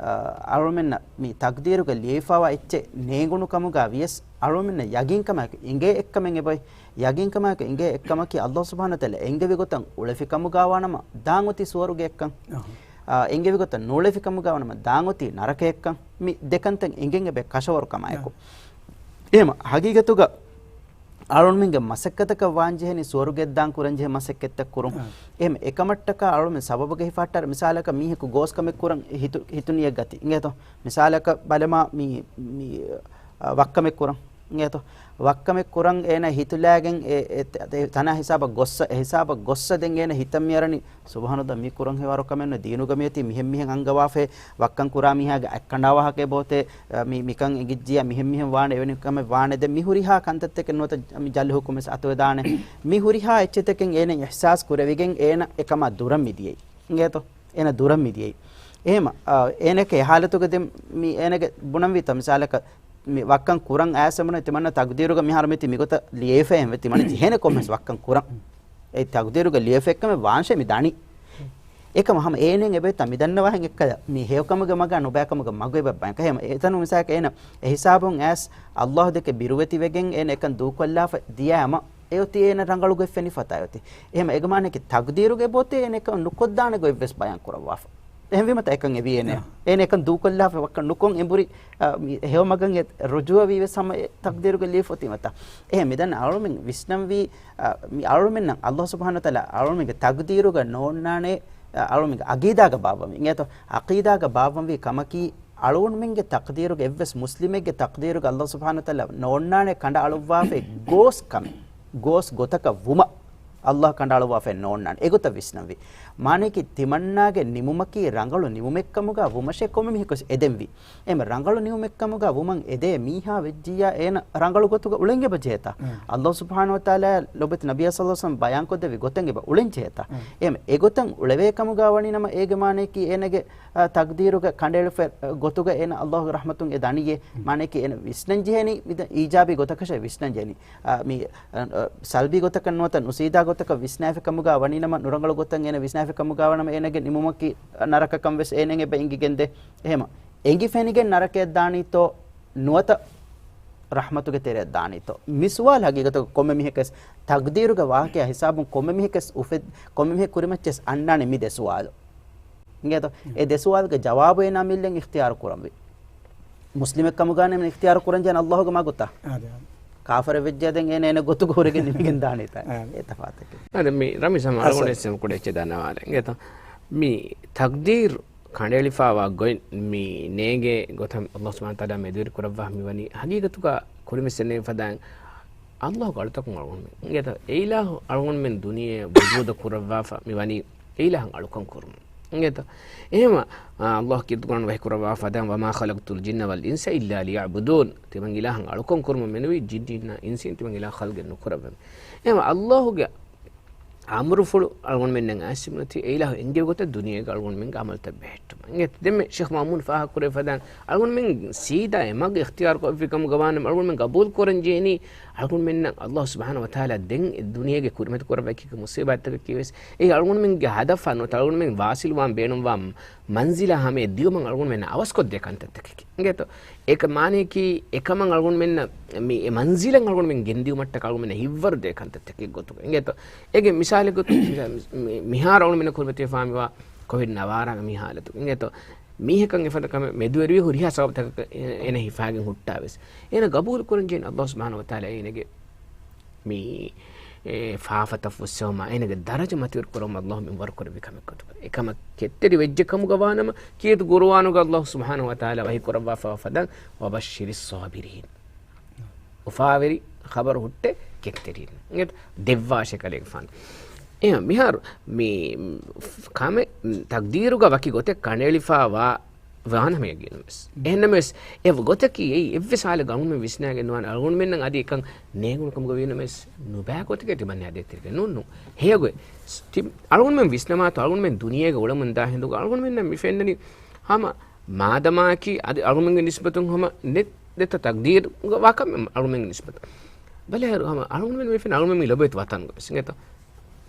އަ، އަޅުމެންނަށް މި ތަޤްދީރުގަ ލިޔެފައިވާ އެއްޗެއް ނޭނގުނު ކަމުގަ ވިޔަސް، އަޅުމެންނަށް ޔަގީންކަމާއެކު އިނގޭ އެއްކަމެއް އެބައޮތް. ޔަގީންކަމާއެކު އިނގޭ އެއްކަމަކީ، ﷲ ސުބްޙާނަހޫ ވަތަޢާލާ އެންގެވި ގޮތަށް އުޅެފި ކަމުގަ ވާނަމަ، ދާން އޮތީ ސުވަރުގެ އެއްކަން. އަހަ. އަ، އެންގެވި ގޮތަށް ނޫޅެފި ކަމުގަ ވާނަމަ، ދާން އޮތީ ނަރަކައެއްކަން. މި ދެކަންތައް އެނގެން އެބަ ކަށަވަރު ކަމާއެކު. އަ. އެހެމަ ހަގީގަތުގަ އަޅުމެންގެ މަސައްކަތަކަށް ވާން ޖެހެނީ ސުވަރުގެއަށް ދާން ކުރަން ޖެހޭ މަސައްކަތްތައް ކުރުން. އާ. އެހެމަ އެކަމަށްޓަކާ އަޅުމެން ސަބަބުގަ ހިފަހައްޓާއިރު، މިސާލަކަށް މީހަކު ގޯސް ކަމެއް ކުރަން ހިތު-، ހިތު ނިޔަތް ގަތީ. އިނގޭތޯ؟ މިސާލަކަށް ބަލަމާ މި، މި، އަ، ވައްކަމެއް ކުރަން. އިނގޭތޯ؟ ވައްކަމެއް ކުރަން އޭނަ ހިތުލާގެން އެ، އެ، ތަ-، ތަނާ ހިސާބަށް ގޮއްސަ، އެ ހިސާބަށް ގޮއްސަ ދެން އޭނަ ހިތަށް މިއަރަނީ ސުބްޙާނަﷲ، މި ކުރަން ހެޔޮ ވަރު ކަމެއް ނުވޭ. ދީނުގަ މިއޮތީ މިހެން މިހެން އަންގަވާފައި، ވައްކަން ކުރާ މީހާގެ އަތް ކަނޑާވާހަކައެއް ބޯތޭ، އަ، މި، މިކަން އެނގިއްޖިއްޔާ މިހެން މިހެން ވާނެ، އެވެނި ކަމެއް ވާނެ. ދެން މި ހުރިހާ ކަންތައްތަކެއް ނުވަތަ މި ޖަލްހުކުން ވެސް އަތުވެދާނެ. މި ހުރިހާ އެއްޗެތަކެއް އޭނަ އިޙްސާސް ކުރެވިގެން އޭނަ އެކަމާ ދުރަށް މިދިޔައީ. އިނގޭތޯ؟ އޭނަ ދުރަށް މިދިޔައީ. އެހެމަ، އަ، އޭނަގެ އެ ހާލަތުގަ ދެން މި އޭނަގެ ބުނަންވީތަ މިސާލަކަށް މި ވައްކަން ކުރަން އައިސް އެބުނެ ތިމަންނަ ތަޤްދީރުގަ މިހާރު މިތި މިގޮތަށް ލިޔެފައެއް ތިމަންނަ ޖެހޭނެ ކޮންމެސް ވައްކަން ކުރަން. އެ ތަޤްދީރުގަ ލިޔެފައެއްކަމެއް ވާންށޭ މި ދަނީ. އެކަމަ ހަމަ އޭނެން އެބައިތަ މިދަންނަވާހެން އެއްކަލަ މި ހެޔޮކަމުގެ މަގާ ނުބައިކަމުގެ މަގު އެބަ ބައިކަ. ހެމަ އެތަނު މިސާކަ އޭނަ އެހިސާބުން އައިސް ﷲ ދެކެ ބިރުވެތިވެގެން އޭނަ އެކަން ދޫކޮށްލާފަ ދިޔައިމަ އެއޮތީ އޭނަ ރަނގަޅު ގޮތް ފެނިފަތާ އޮތީ. އެހެމަ އޭގެ މާނައަކީ ތަޤްދީރުގެ އެބައޮތޭ އޭނަ އެކަން ނުކޮށްދާނެ ގޮތްވެސް ބަޔާން ކުރައްވާފަ. އެހެންވީމަ ތަ އެކަން އެވީ އޭނަ. އާ. އޭނަ އެކަން ދޫކޮށްލާފަ ވައްކަން ނުކޮށް އެނބުރި، އާ، މި ހެޔޮމަގަށް އެ ރުޖޫއަވީވެސް ހަމަ އެ ތަޤްދީރުގެ ލިޔެފަ އޮތީމަ ތަ. އެހެން މިދަން އަޅުމެން ވިސްނަންވީ، އާ، މި އަޅުމެންނަށް ﷲ ސުބްޙާނަހޫ ވަތަޢާލާ އަޅުމެންގެ ތަޤްދީރުގަ ނޯންނާނެ، އާ، އަޅުމެންގެ އަޤީދާގަ ބާއްވަންވީ. އިނގޭތޯ؟ އަޤީދާގަ ބާއްވަންވީ ކަމަކީ، އަޅުގަނޑުމެންގެ ތަޤްދީރުގަ އެއްވެސް މުސްލިމެއްގެ ތަޤްދީރުގަ ﷲ ސުބްޙާނަހޫ ވަތަޢާލާ ނޯންނާނެ ކަނޑައަޅުއްވާފައި ގޯސް ކަމެއް، ގޯސް ގޮތަކަށް ވުމަށް ﷲ ކަނޑައަޅުއްވާފައެއް ނޯންނާނެ. އެގޮތަށް ވިސްނަންވީ. މާނައަކީ ތިމަންނާގެ ނިމުމަކީ ރަނގަޅު ނިމުމެއްކަމުގަ ވުމަށޭ ކޮންމެ މީހަކުވެސް އެދެންވީ. އެހެމަ ރަނގަޅު ނިމުމެއްކަމުގަ ވުމަށް އެދޭ މީހާ ވެއްޖިއްޔާ އޭނަ ރަނގަޅު ގޮތުގަ އުޅެން އެބަ ޖެހޭތާ. އައްލާހު ސުބްޙާނަހޫ ވަތަޢާލާ ލޮބުވެތި ނަބިއްޔާ ޞައްލައްލާހު ޢަލައިހި ވަސައްލަމަ ބަޔާންކޮށްދެއްވި ގޮތަށް އެބަ އުޅެން ޖެހޭތާ. އެހެމަ އެގޮތަށް އުޅެވޭ ކަމުގަ ވަނީ ނަމަ އޭގެ މާނައަކީ އޭނަގެ، އާ، ތަޤްދީރުގެ ކަނޑައެޅިފަ ގޮތުގަ އޭނަ އައްލާހުގެ ރަޙްމަތުން އެ ދަނީއޭ. މާނައަކީ އޭނަ ވިސްނަން ޖެހެނީ މި އީޖާބީ ގޮތަކަށޭ ވިސްނަން ޖެހެނީ. އާ، މި، އަ، އަ، ސަލްބީ ގޮތަކަށް ނުވަތަ ނުސީދާ ގޮތަކަށް ވިސްނާފި ކަމުގަ ވަނީ ނަމަ، ނުރަނގަޅު ގޮތަށް އޭނަ ވިސްނާފި ކަމުގަ ވަނަމަ އޭނަގެ ނިމުމަކީ ނަރަކަކަން ވެސް އޭނައަށް އެބަ އެނގިގެންދޭ. އެހެމަ އެނގި ފެނިގެން ނަރަކަޔަށް ދާނީތޯ ނުވަތަ ރަޙްމަތުގެ ތެރެއަށް ދާނީތޯ؟ މި ސުވާލު ހަގީގަތުގަ ކޮންމެ މީހަކަސް ތަޤްދީރުގެ ވާހަކަޔާ ހިސާބުން ކޮންމެ މީހަކަސް އުފެދް، ކޮންމެ މީހެއް ކުރިމައްޗަސް އަންނާނެ މި ދެ ސުވާލު. އިނގޭތޯ؟ އެ ދެ ސުވާލުގެ ޖަވާބު އޭނާ މިއްލަން އިޚްތިޔާރު ކުރަންވީ. މުސްލިމެއް ކަމުގަ ނަމަ އިޚްތިޔާރު ކުރަން ޖެހޭނެ އައްލާހުގެ މަގުތަ؟ އާދެ، އާދެ. ކާފަރެއް ވެއްޖެ ދެން އޭނަ އޭނަ ގޮތުގަ ހުރެގެން ނިމިގެން ދާނީތަ؟ އާދެ. އެ ތަފާތަކީ. އާދެ، މި ރަމީޒް ހަމަ އަޅުގަނޑު އެއްޗެއް ކުޑަ އެއްޗެއް ދަންނަވާލަން. އިނގޭތޯ؟ މި ތަޤްދީރު ކަނޑައެޅިފައިވާ ގޮތް މި ނޭނގޭ ގޮތަށް އައްލާހު ސުބްޙާނަހޫ ވަތަޢާލާ މެދުވެރި ކުރައްވާ މިވަނީ ހަގީގަތުގަ ކުރިމައްޗަށް ނޭނގި ފަދައިން އައްލާހުގެ އަޅުތަކުން އަޅުގަނޑުމެން. އިނގޭތޯ؟ އެ އިލާހު އަޅުގަނޑުމެން ދުނިޔެއަށް ވުޖޫދަށް ކުރައްވާފަ މިވަނީ އެ އިލާހަށް އަޅުކަން ކުރުމުން. އިނގޭތޯ؟ އެހެމަ، އާ، އައްލާހު ކީރިތި ޤުރްއާން ވަޙީ ކުރައްވާ ފަދައިން، "وما خلقت الجن والإنس إلا ليعبدون." ތިމަން އިލާހަށް އަޅުކަން ކުރުމުން މެނުވީ ޖިން އިންސީން ތިމަން އިލާހަށް ޚަލްޤެއް ނުކުރައްވަމެ. އެހެމަ އައްލާހުގެ އަމުރުފުޅު އަޅުގަނޑުމެންނަށް އައިސްފިނަތީ، އެއިލާހު އެންގެވި ގޮތަށް ދުނިޔޭގަ އަޅުގަނޑުމެންގެ ޢަމަލުތައް ބެހެއްޓުމަށް. އިނގޭތޯ؟ ދެންމެ ޝޭޚް މައުމޫން ފާހަގަކުރެވި ފަދައިން، އަޅުގަނޑުމެން ސީދާ އެ މަގު އިޚްތިޔާރު ކޮށްފި ކަމުގަ ވާނަމަ، އަޅުގަނޑުމެން ގަބޫލު ކުރަން ޖެހެނީ، އަޅުގަނޑުމެންނަށް އައްލާހު ސުބްޙާނަހު ވަތަޢާލާ ދެން އެ ދުނިޔޭގެ ކުރިމަތި ކުރައްވައި މުޞީބާތްތަކަކީ ވެސް، އެއީ އަޅުގަނޑުމެންގެ ހަދަފާ ނުވަތަ އަޅުގަނޑުމެން ވާސިލުވާން ބޭނުންވާ މަންޒިލާ ހަމަޔަށް ދިޔުމަށް އަޅުގަނޑުމެންނަށް އަވަސްކޮށްދޭ ކަންތައްތަކެކޭ. އިނގޭތޯ؟ އޭކަ މާނަޔަކީ، އެކަމަށް އަޅުގަނޑުމެންނަށް މި އެ މަންޒިލަށް އަޅުގަނޑުމެން ގެންދިޔުމަށްޓަކާ އަޅުގަނޑުމެންނަށް ހިތްވަރު ދޭ ކަންތައްތަކެއް ގޮތުގަ. އިނގޭތޯ؟ އޭގެ މިސާލެއް ގޮތުން މި-، މި-، މިހާރު އަޅުގަނޑުމެންނަށް ކުރިމަތިވެފާ މިވާ ކޮވިޑް ނަވާރާގެ މި ހާލަތު. އިނގޭތޯ؟ މީހަކަށް އެފަދަ ކަމެއް މެދުވެރިވި ހުރިހާ ސަބަބުތަކަކަށް އޭ-، އޭނަ ހިފާގެން ހުއްޓާ ވެސް، އޭނަ ގަބޫލު ކުރަން ޖެހެނީ އައްލާހު ސުބްޙާނަހު ވަތަޢާލާ އޭނަގެ މި، އެ، ފާފަތައް ފުއްސެވުމާ، އޭނަގެ ދަރަޖަ މަތިވެރި ކުރުމަށް އައްލާހު މިންވަރު ކުރެއްވި ކަމެއް ގޮތުގަ. އެކަމަށް ކެތްތެރި ވެއްޖެ ކަމުގަ ވާނަމަ، ކީރިތި ޤުރުއާނުގަ އައްލާހު ސުބްޙާނަހު ވަތަޢާލާ ވަޙީ ކުރައްވާފައިވާ ފަދައިން، "وَبَشِّرِ الصَّابِرِينَ." އުފާވެރި ޚަބަރު ހުއްޓޭ ކެތްތެރިން. އިނގޭތޯ؟ ދެއްވާށޭ ކަލޭގެފާނު. އެހެން މިހާރު މި ކަމެއް ތަޤްދީރުގަ ވަކި ގޮތެއް ކަނޑައެޅިފައިވާ ވާނަމަ ޔަގީނުން ވެސް. އެހެންނަމަވެސް، އެ ގޮތަކީ އެއީ އެއްވެސް ހާލެއްގަ އަޅުގަނޑުމެން ވިސްނާގެން ނުވާނެ. އަޅުގަނޑުމެންނަށް އަދި އެކަން ނޭނގުނު ކަމުގަ ވީނަމަވެސް، ނުބައި ގޮތެކޭ ތިމަން ހަދޭތެރިގެ ނޫން ނޫން. ހެޔޮގޮތް. ތި-، އަޅުގަނޑުމެން ވިސްނަމާތޯ އަޅުގަނޑުމެން ދުނިޔޭގަ އުޅެމުންދާ ހިނދުގަ އަޅުގަނޑުމެންނަށް މި ފެންނަނީ ހަމަ މާދަމާއަކީ އަދި އަޅުގަނޑުމެންގެ ނިސްބަތުން ހަމަ ނެތް ދެތަ ތަޤްދީރުގަ ވާ ކަމެއް އަޅުމެންގެ ނިސްބަތު. ބަލޭ ހަމަ އަޅުމެން މި ފެން އަޅުމެން މި ލޮބުވެތި ވަތަނުގަ ވެސް އިނގޭތޯ.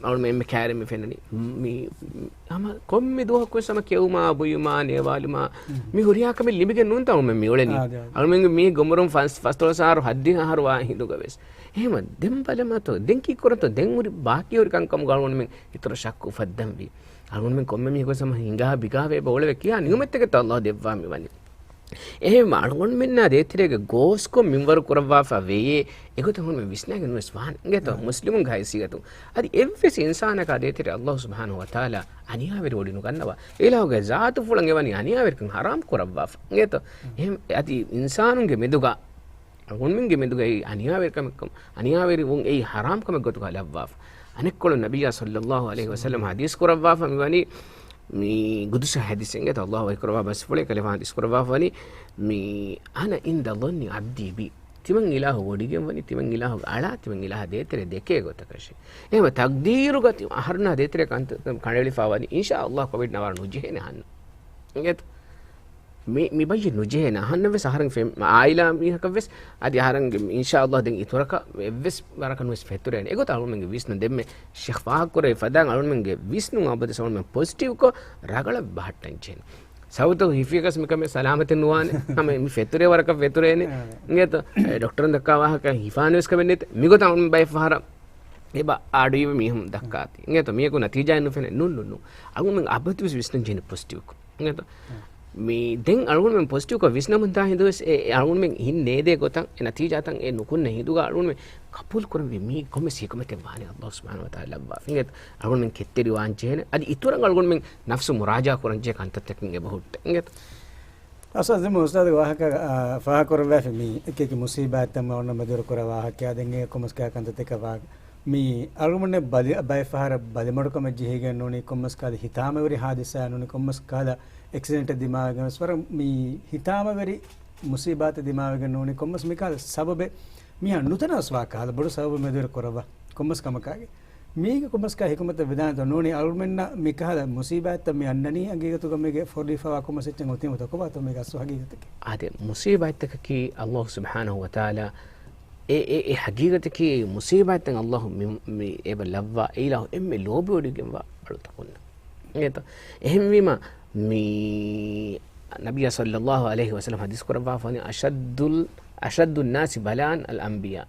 އަޅުމެން މި ކައިރިން މި ފެންނަނީ. މި ހަމަ ކޮންމެ ދުވަހަކު ވެސް ހަމަ ކެއުމާ، ބުއިމާ، ނޭވާލުމާ، މި ހުރިހާ ކަމެއް ލިބިގެން ނޫންތަ އަޅުމެން މި އުޅެނީ. އާދެ، އާދެ. އަޅުމެންގެ މީ ގޮމުރުން ފަސް، ފަސްދޮޅަސް އަހަރު، ހައްދިހަ އަހަރު ވާ ހިނދުގަ ވެސް. އެހެމަ ދެން ބަލަމާތޯ، ދެން ކީއްކުރަންތޯ، ދެން ހުރި ބާކީ ހުރި ކަންކަމުގަ އަޅުމެން އިތުރަށް ޝައްކު އުފައްދަންވީ. އަޅުގަނޑުމެން ކޮންމެ މީހަކުވެސް ހަމަ ހިނގާ ބިގާވެ އެބަ އުޅެވޭ ކިޔާ ނިޢުމަތްތަކެއްތަ އައްލާހު ދެއްވާ މިވަނީ. އެހެންވީމަ އަޅުގަނޑުމެންނާ ދޭތެރޭގަ ގޯސްކޮށް މިންވަރު ކުރައްވާފަ ވެޔޭ، އެގޮތަށް އަޅުގަނޑުމެން ވިސްނާގެން ނުވެސް ވާނެ. އިނގޭތޯ؟ މުސްލިމުންގެ ހައިސިއްޔަތުން. އަދި އެއްވެސް އިންސާނަކާ ދޭތެރޭ އައްލާހު ސުބްޙާނަހު ވަތަޢާލާ އަނިޔާވެރި އޮޑި ނުގަންނަވާ. އެއިލާހުގެ ޒާތުފުޅަށް އެވަނީ އަނިޔާވެރިކަން ޙަރާމް ކުރައްވާފަ. އިނގޭތޯ؟ އެހެން އަދި އިންސާނުންގެ މެދުގަ އަޅުގަނޑުމެންގެ މެދުގައި އަނިޔާވެރިކަމެއްކަމަށް، އަނިޔާވެރިވުން އެއީ ޙަރާމް ކަމެއް ގޮތުގަ ލައްވާފަ. އަނެއްކޮޅުން ނަބިއްޔާ ޞައްލައްލާހު ޢަލައިހި ވަސައްލަމް ޙަދީޘް ކުރައްވާފަ މިވަނީ، މި ޤުދުސީ ޙަދީޘެއް އިނގޭތޯ، އައްލާހު ވަޙީ ކުރައްވާ ބަސްފުޅެއް ކަލޭގެފާނު ޙަދީޘް ކުރައްވާފަ ވަނީ، މި، "أَنَا عِندَ ظَنِّ عَبْدِي بِي." ތިމަން އިލާހު ވޮޑިގެން ވަނީ، ތިމަން އިލާހުގެ އަޅާ، ތިމަން އިލާހާ ދޭތެރޭ ދެކޭ ގޮތަކަށޭ. އެހެންވެ ތަޤްދީރުގަ ތި-، އަހަރުންނާ ދޭތެރޭ ކަންތައް ކަނޑައެޅިފަ ވަނީ، އިންޝާﷲ ކޮވިޑް ނަވާރަ ނުޖެހޭނެ އަހަންނަށް. އިނގޭތޯ؟ މި، މި ބައްޔެއް ނުޖެހޭނެ އަހަންނަށް ވެސް އަހަރެން ފެން-، އާއިލާ މީހަކަށް ވެސް، އަދި އަހަރެންގެ އިންޝާﷲ ދެން އިތުރަކަށް އެއްވެސް ވަރަކަށް ނުވެސް ފެތުރޭނެ. އެގޮތަށް އަޅުމެންގެ ވިސްނުން ދެންމެ ޝޭޚް ފާހަގަކުރެއްވި ފަދައިން އަޅުމެންގެ ވިސްނުން އަބަދުވެސް އަޅުމެން ޕޮޒިޓިވްކޮށް ރަގަޅަށް ބަހައްޓަން ޖެހޭނެ. ސަބަބުތަކުން ހިފިޔަކަސް މިކަމެއް ސަލާމަތެއް ނުވާނެ. ހަމަ މި ފެތުރޭ ވަރަކަށް ފެތުރޭނެ. އާ. އިނގޭތޯ؟ އެ، ޑޮކްޓަރުން ދައްކާ ވާހަކަ ހިފާނެ ވެސް ކަމެއް ނެތް. މިގޮތަށް އަޅުމެން ބައެއް ފަހަރަށް އެބަ އާޑުވީމަ މީހުން ދައްކާތީ. އިނގޭތޯ؟ މީހަކު ނަތީޖާއެއް ނުފެނޭ. ނޫން، ނޫން، ނޫން. އަޅުމެން އަބަދުވެސް ވިސްނަން ޖެހޭނެ ޕޮޒިޓިވްކޮށް. އިނގޭތޯ؟ މި ދެން އަޅުގަނޑުމެން ޕޮޒިޓިވްކޮށް ވިސްނަމުންދާ ހިނދުވެސް އެ، އެ އަޅުގަނޑުމެން ހިން ނޭދޭ ގޮތަށް އެ ނަތީޖާތައް އެ ނުކުންނަ ހިނދުގަ އަޅުގަނޑުމެން ޤަބޫލު ކުރަންވީ މީ ކޮންމެސް ޙިކުމަތެއް ވާނެ އައްލާހު ސުބްޙާނަހު ވަތަޢާލާ ލައްވާފަ. އިނގޭތޯ؟ އަޅުގަނޑުމެން ކެތްތެރިވާން ޖެހޭނެ. އަދި އިތުރަށް އަޅުގަނޑުމެން ނަފްސު މުރާޖަޢާ ކުރަން ޖެހޭ ކަންތައްތަކެއް އެބަ ހުއްޓޭ. އިނގޭތޯ؟ އަސް އަޒީމް އުސްތާޛު ވާހަކަ، އާ، ފާހަގަކުރައްވާފަ މީ އެކި އެކި މުޞީބާތްތައް މަ އޮންނަ މެދުވެރި ކުރާ ވާހަކައާ ދެން އެ ކޮންމެސް ކަންތައްތަކަށް ވާ މީ އަޅުގަނޑުމެން ބަލި-، ބައެއް ފަހަރަށް ބަލިމަޑުކަމެއް ޖެހިގެން ނޫނީ، ކޮންމެސް ކަހަލަ ހިތާމަވެރި ހާދިސާ ނޫނީ، ކޮންމެސް ކަހަލަ އެކްސިޑެންޓެއް ދިމާވެގެން ވެސް ވަރަށް މީ ހިތާމަވެރި މުޞީބާތެއް ދިމާވެގެން ނޫނީ، ކޮންމެސް މިކަހަލަ ސަބަބެއް މީހާ ނުތަނަވަސް ވާ ކަހަލަ ބޮޑު ސަބަބެއް މެދުވެރި ކުރައްވާ ކޮންމެސް ކަމަކާގެ. މީގެ ކޮންމެސް ކަހަލަ ޙިކުމަތެއް ވެދާނެތޯ ނޫނީ، އަޅުގަނޑުމެންނަށް މިކަހަލަ މުޞީބާތްތައް މި އަންނަނީ ހަގީގަތުގަ މީގެ ފޮރުވާފައިވާ ކޮންމެސް އެއްޗެއް އޮތީމަތޯ ކޮބާތޯ މީގެ އަސްލު ހަގީގަތަކީ؟ އާދެ، މުޞީބާތްތަކަކީ އައްލާހު ސުބްޙާނަހު ވަތަޢާލާ އެ، އެ، އެ ހަގީގަތަކީ މުޞީބާތްތައް އައްލާހު މި، މި އެބަ ލައްވާ އެއިލާހު އެންމެ ލޯބިވޮޑިގެންވާ އަޅުތަކުންނަށް. އެތަ؟ އެހެންވީމަ، މި ނަބިއްޔާ ޞައްލައްލާހު ޢަލައިހި ވަސައްލަމް ޙަދީޘް ކުރައްވާފަވަނީ، "أشد ال-، أشد الناس بلاء الأنبياء."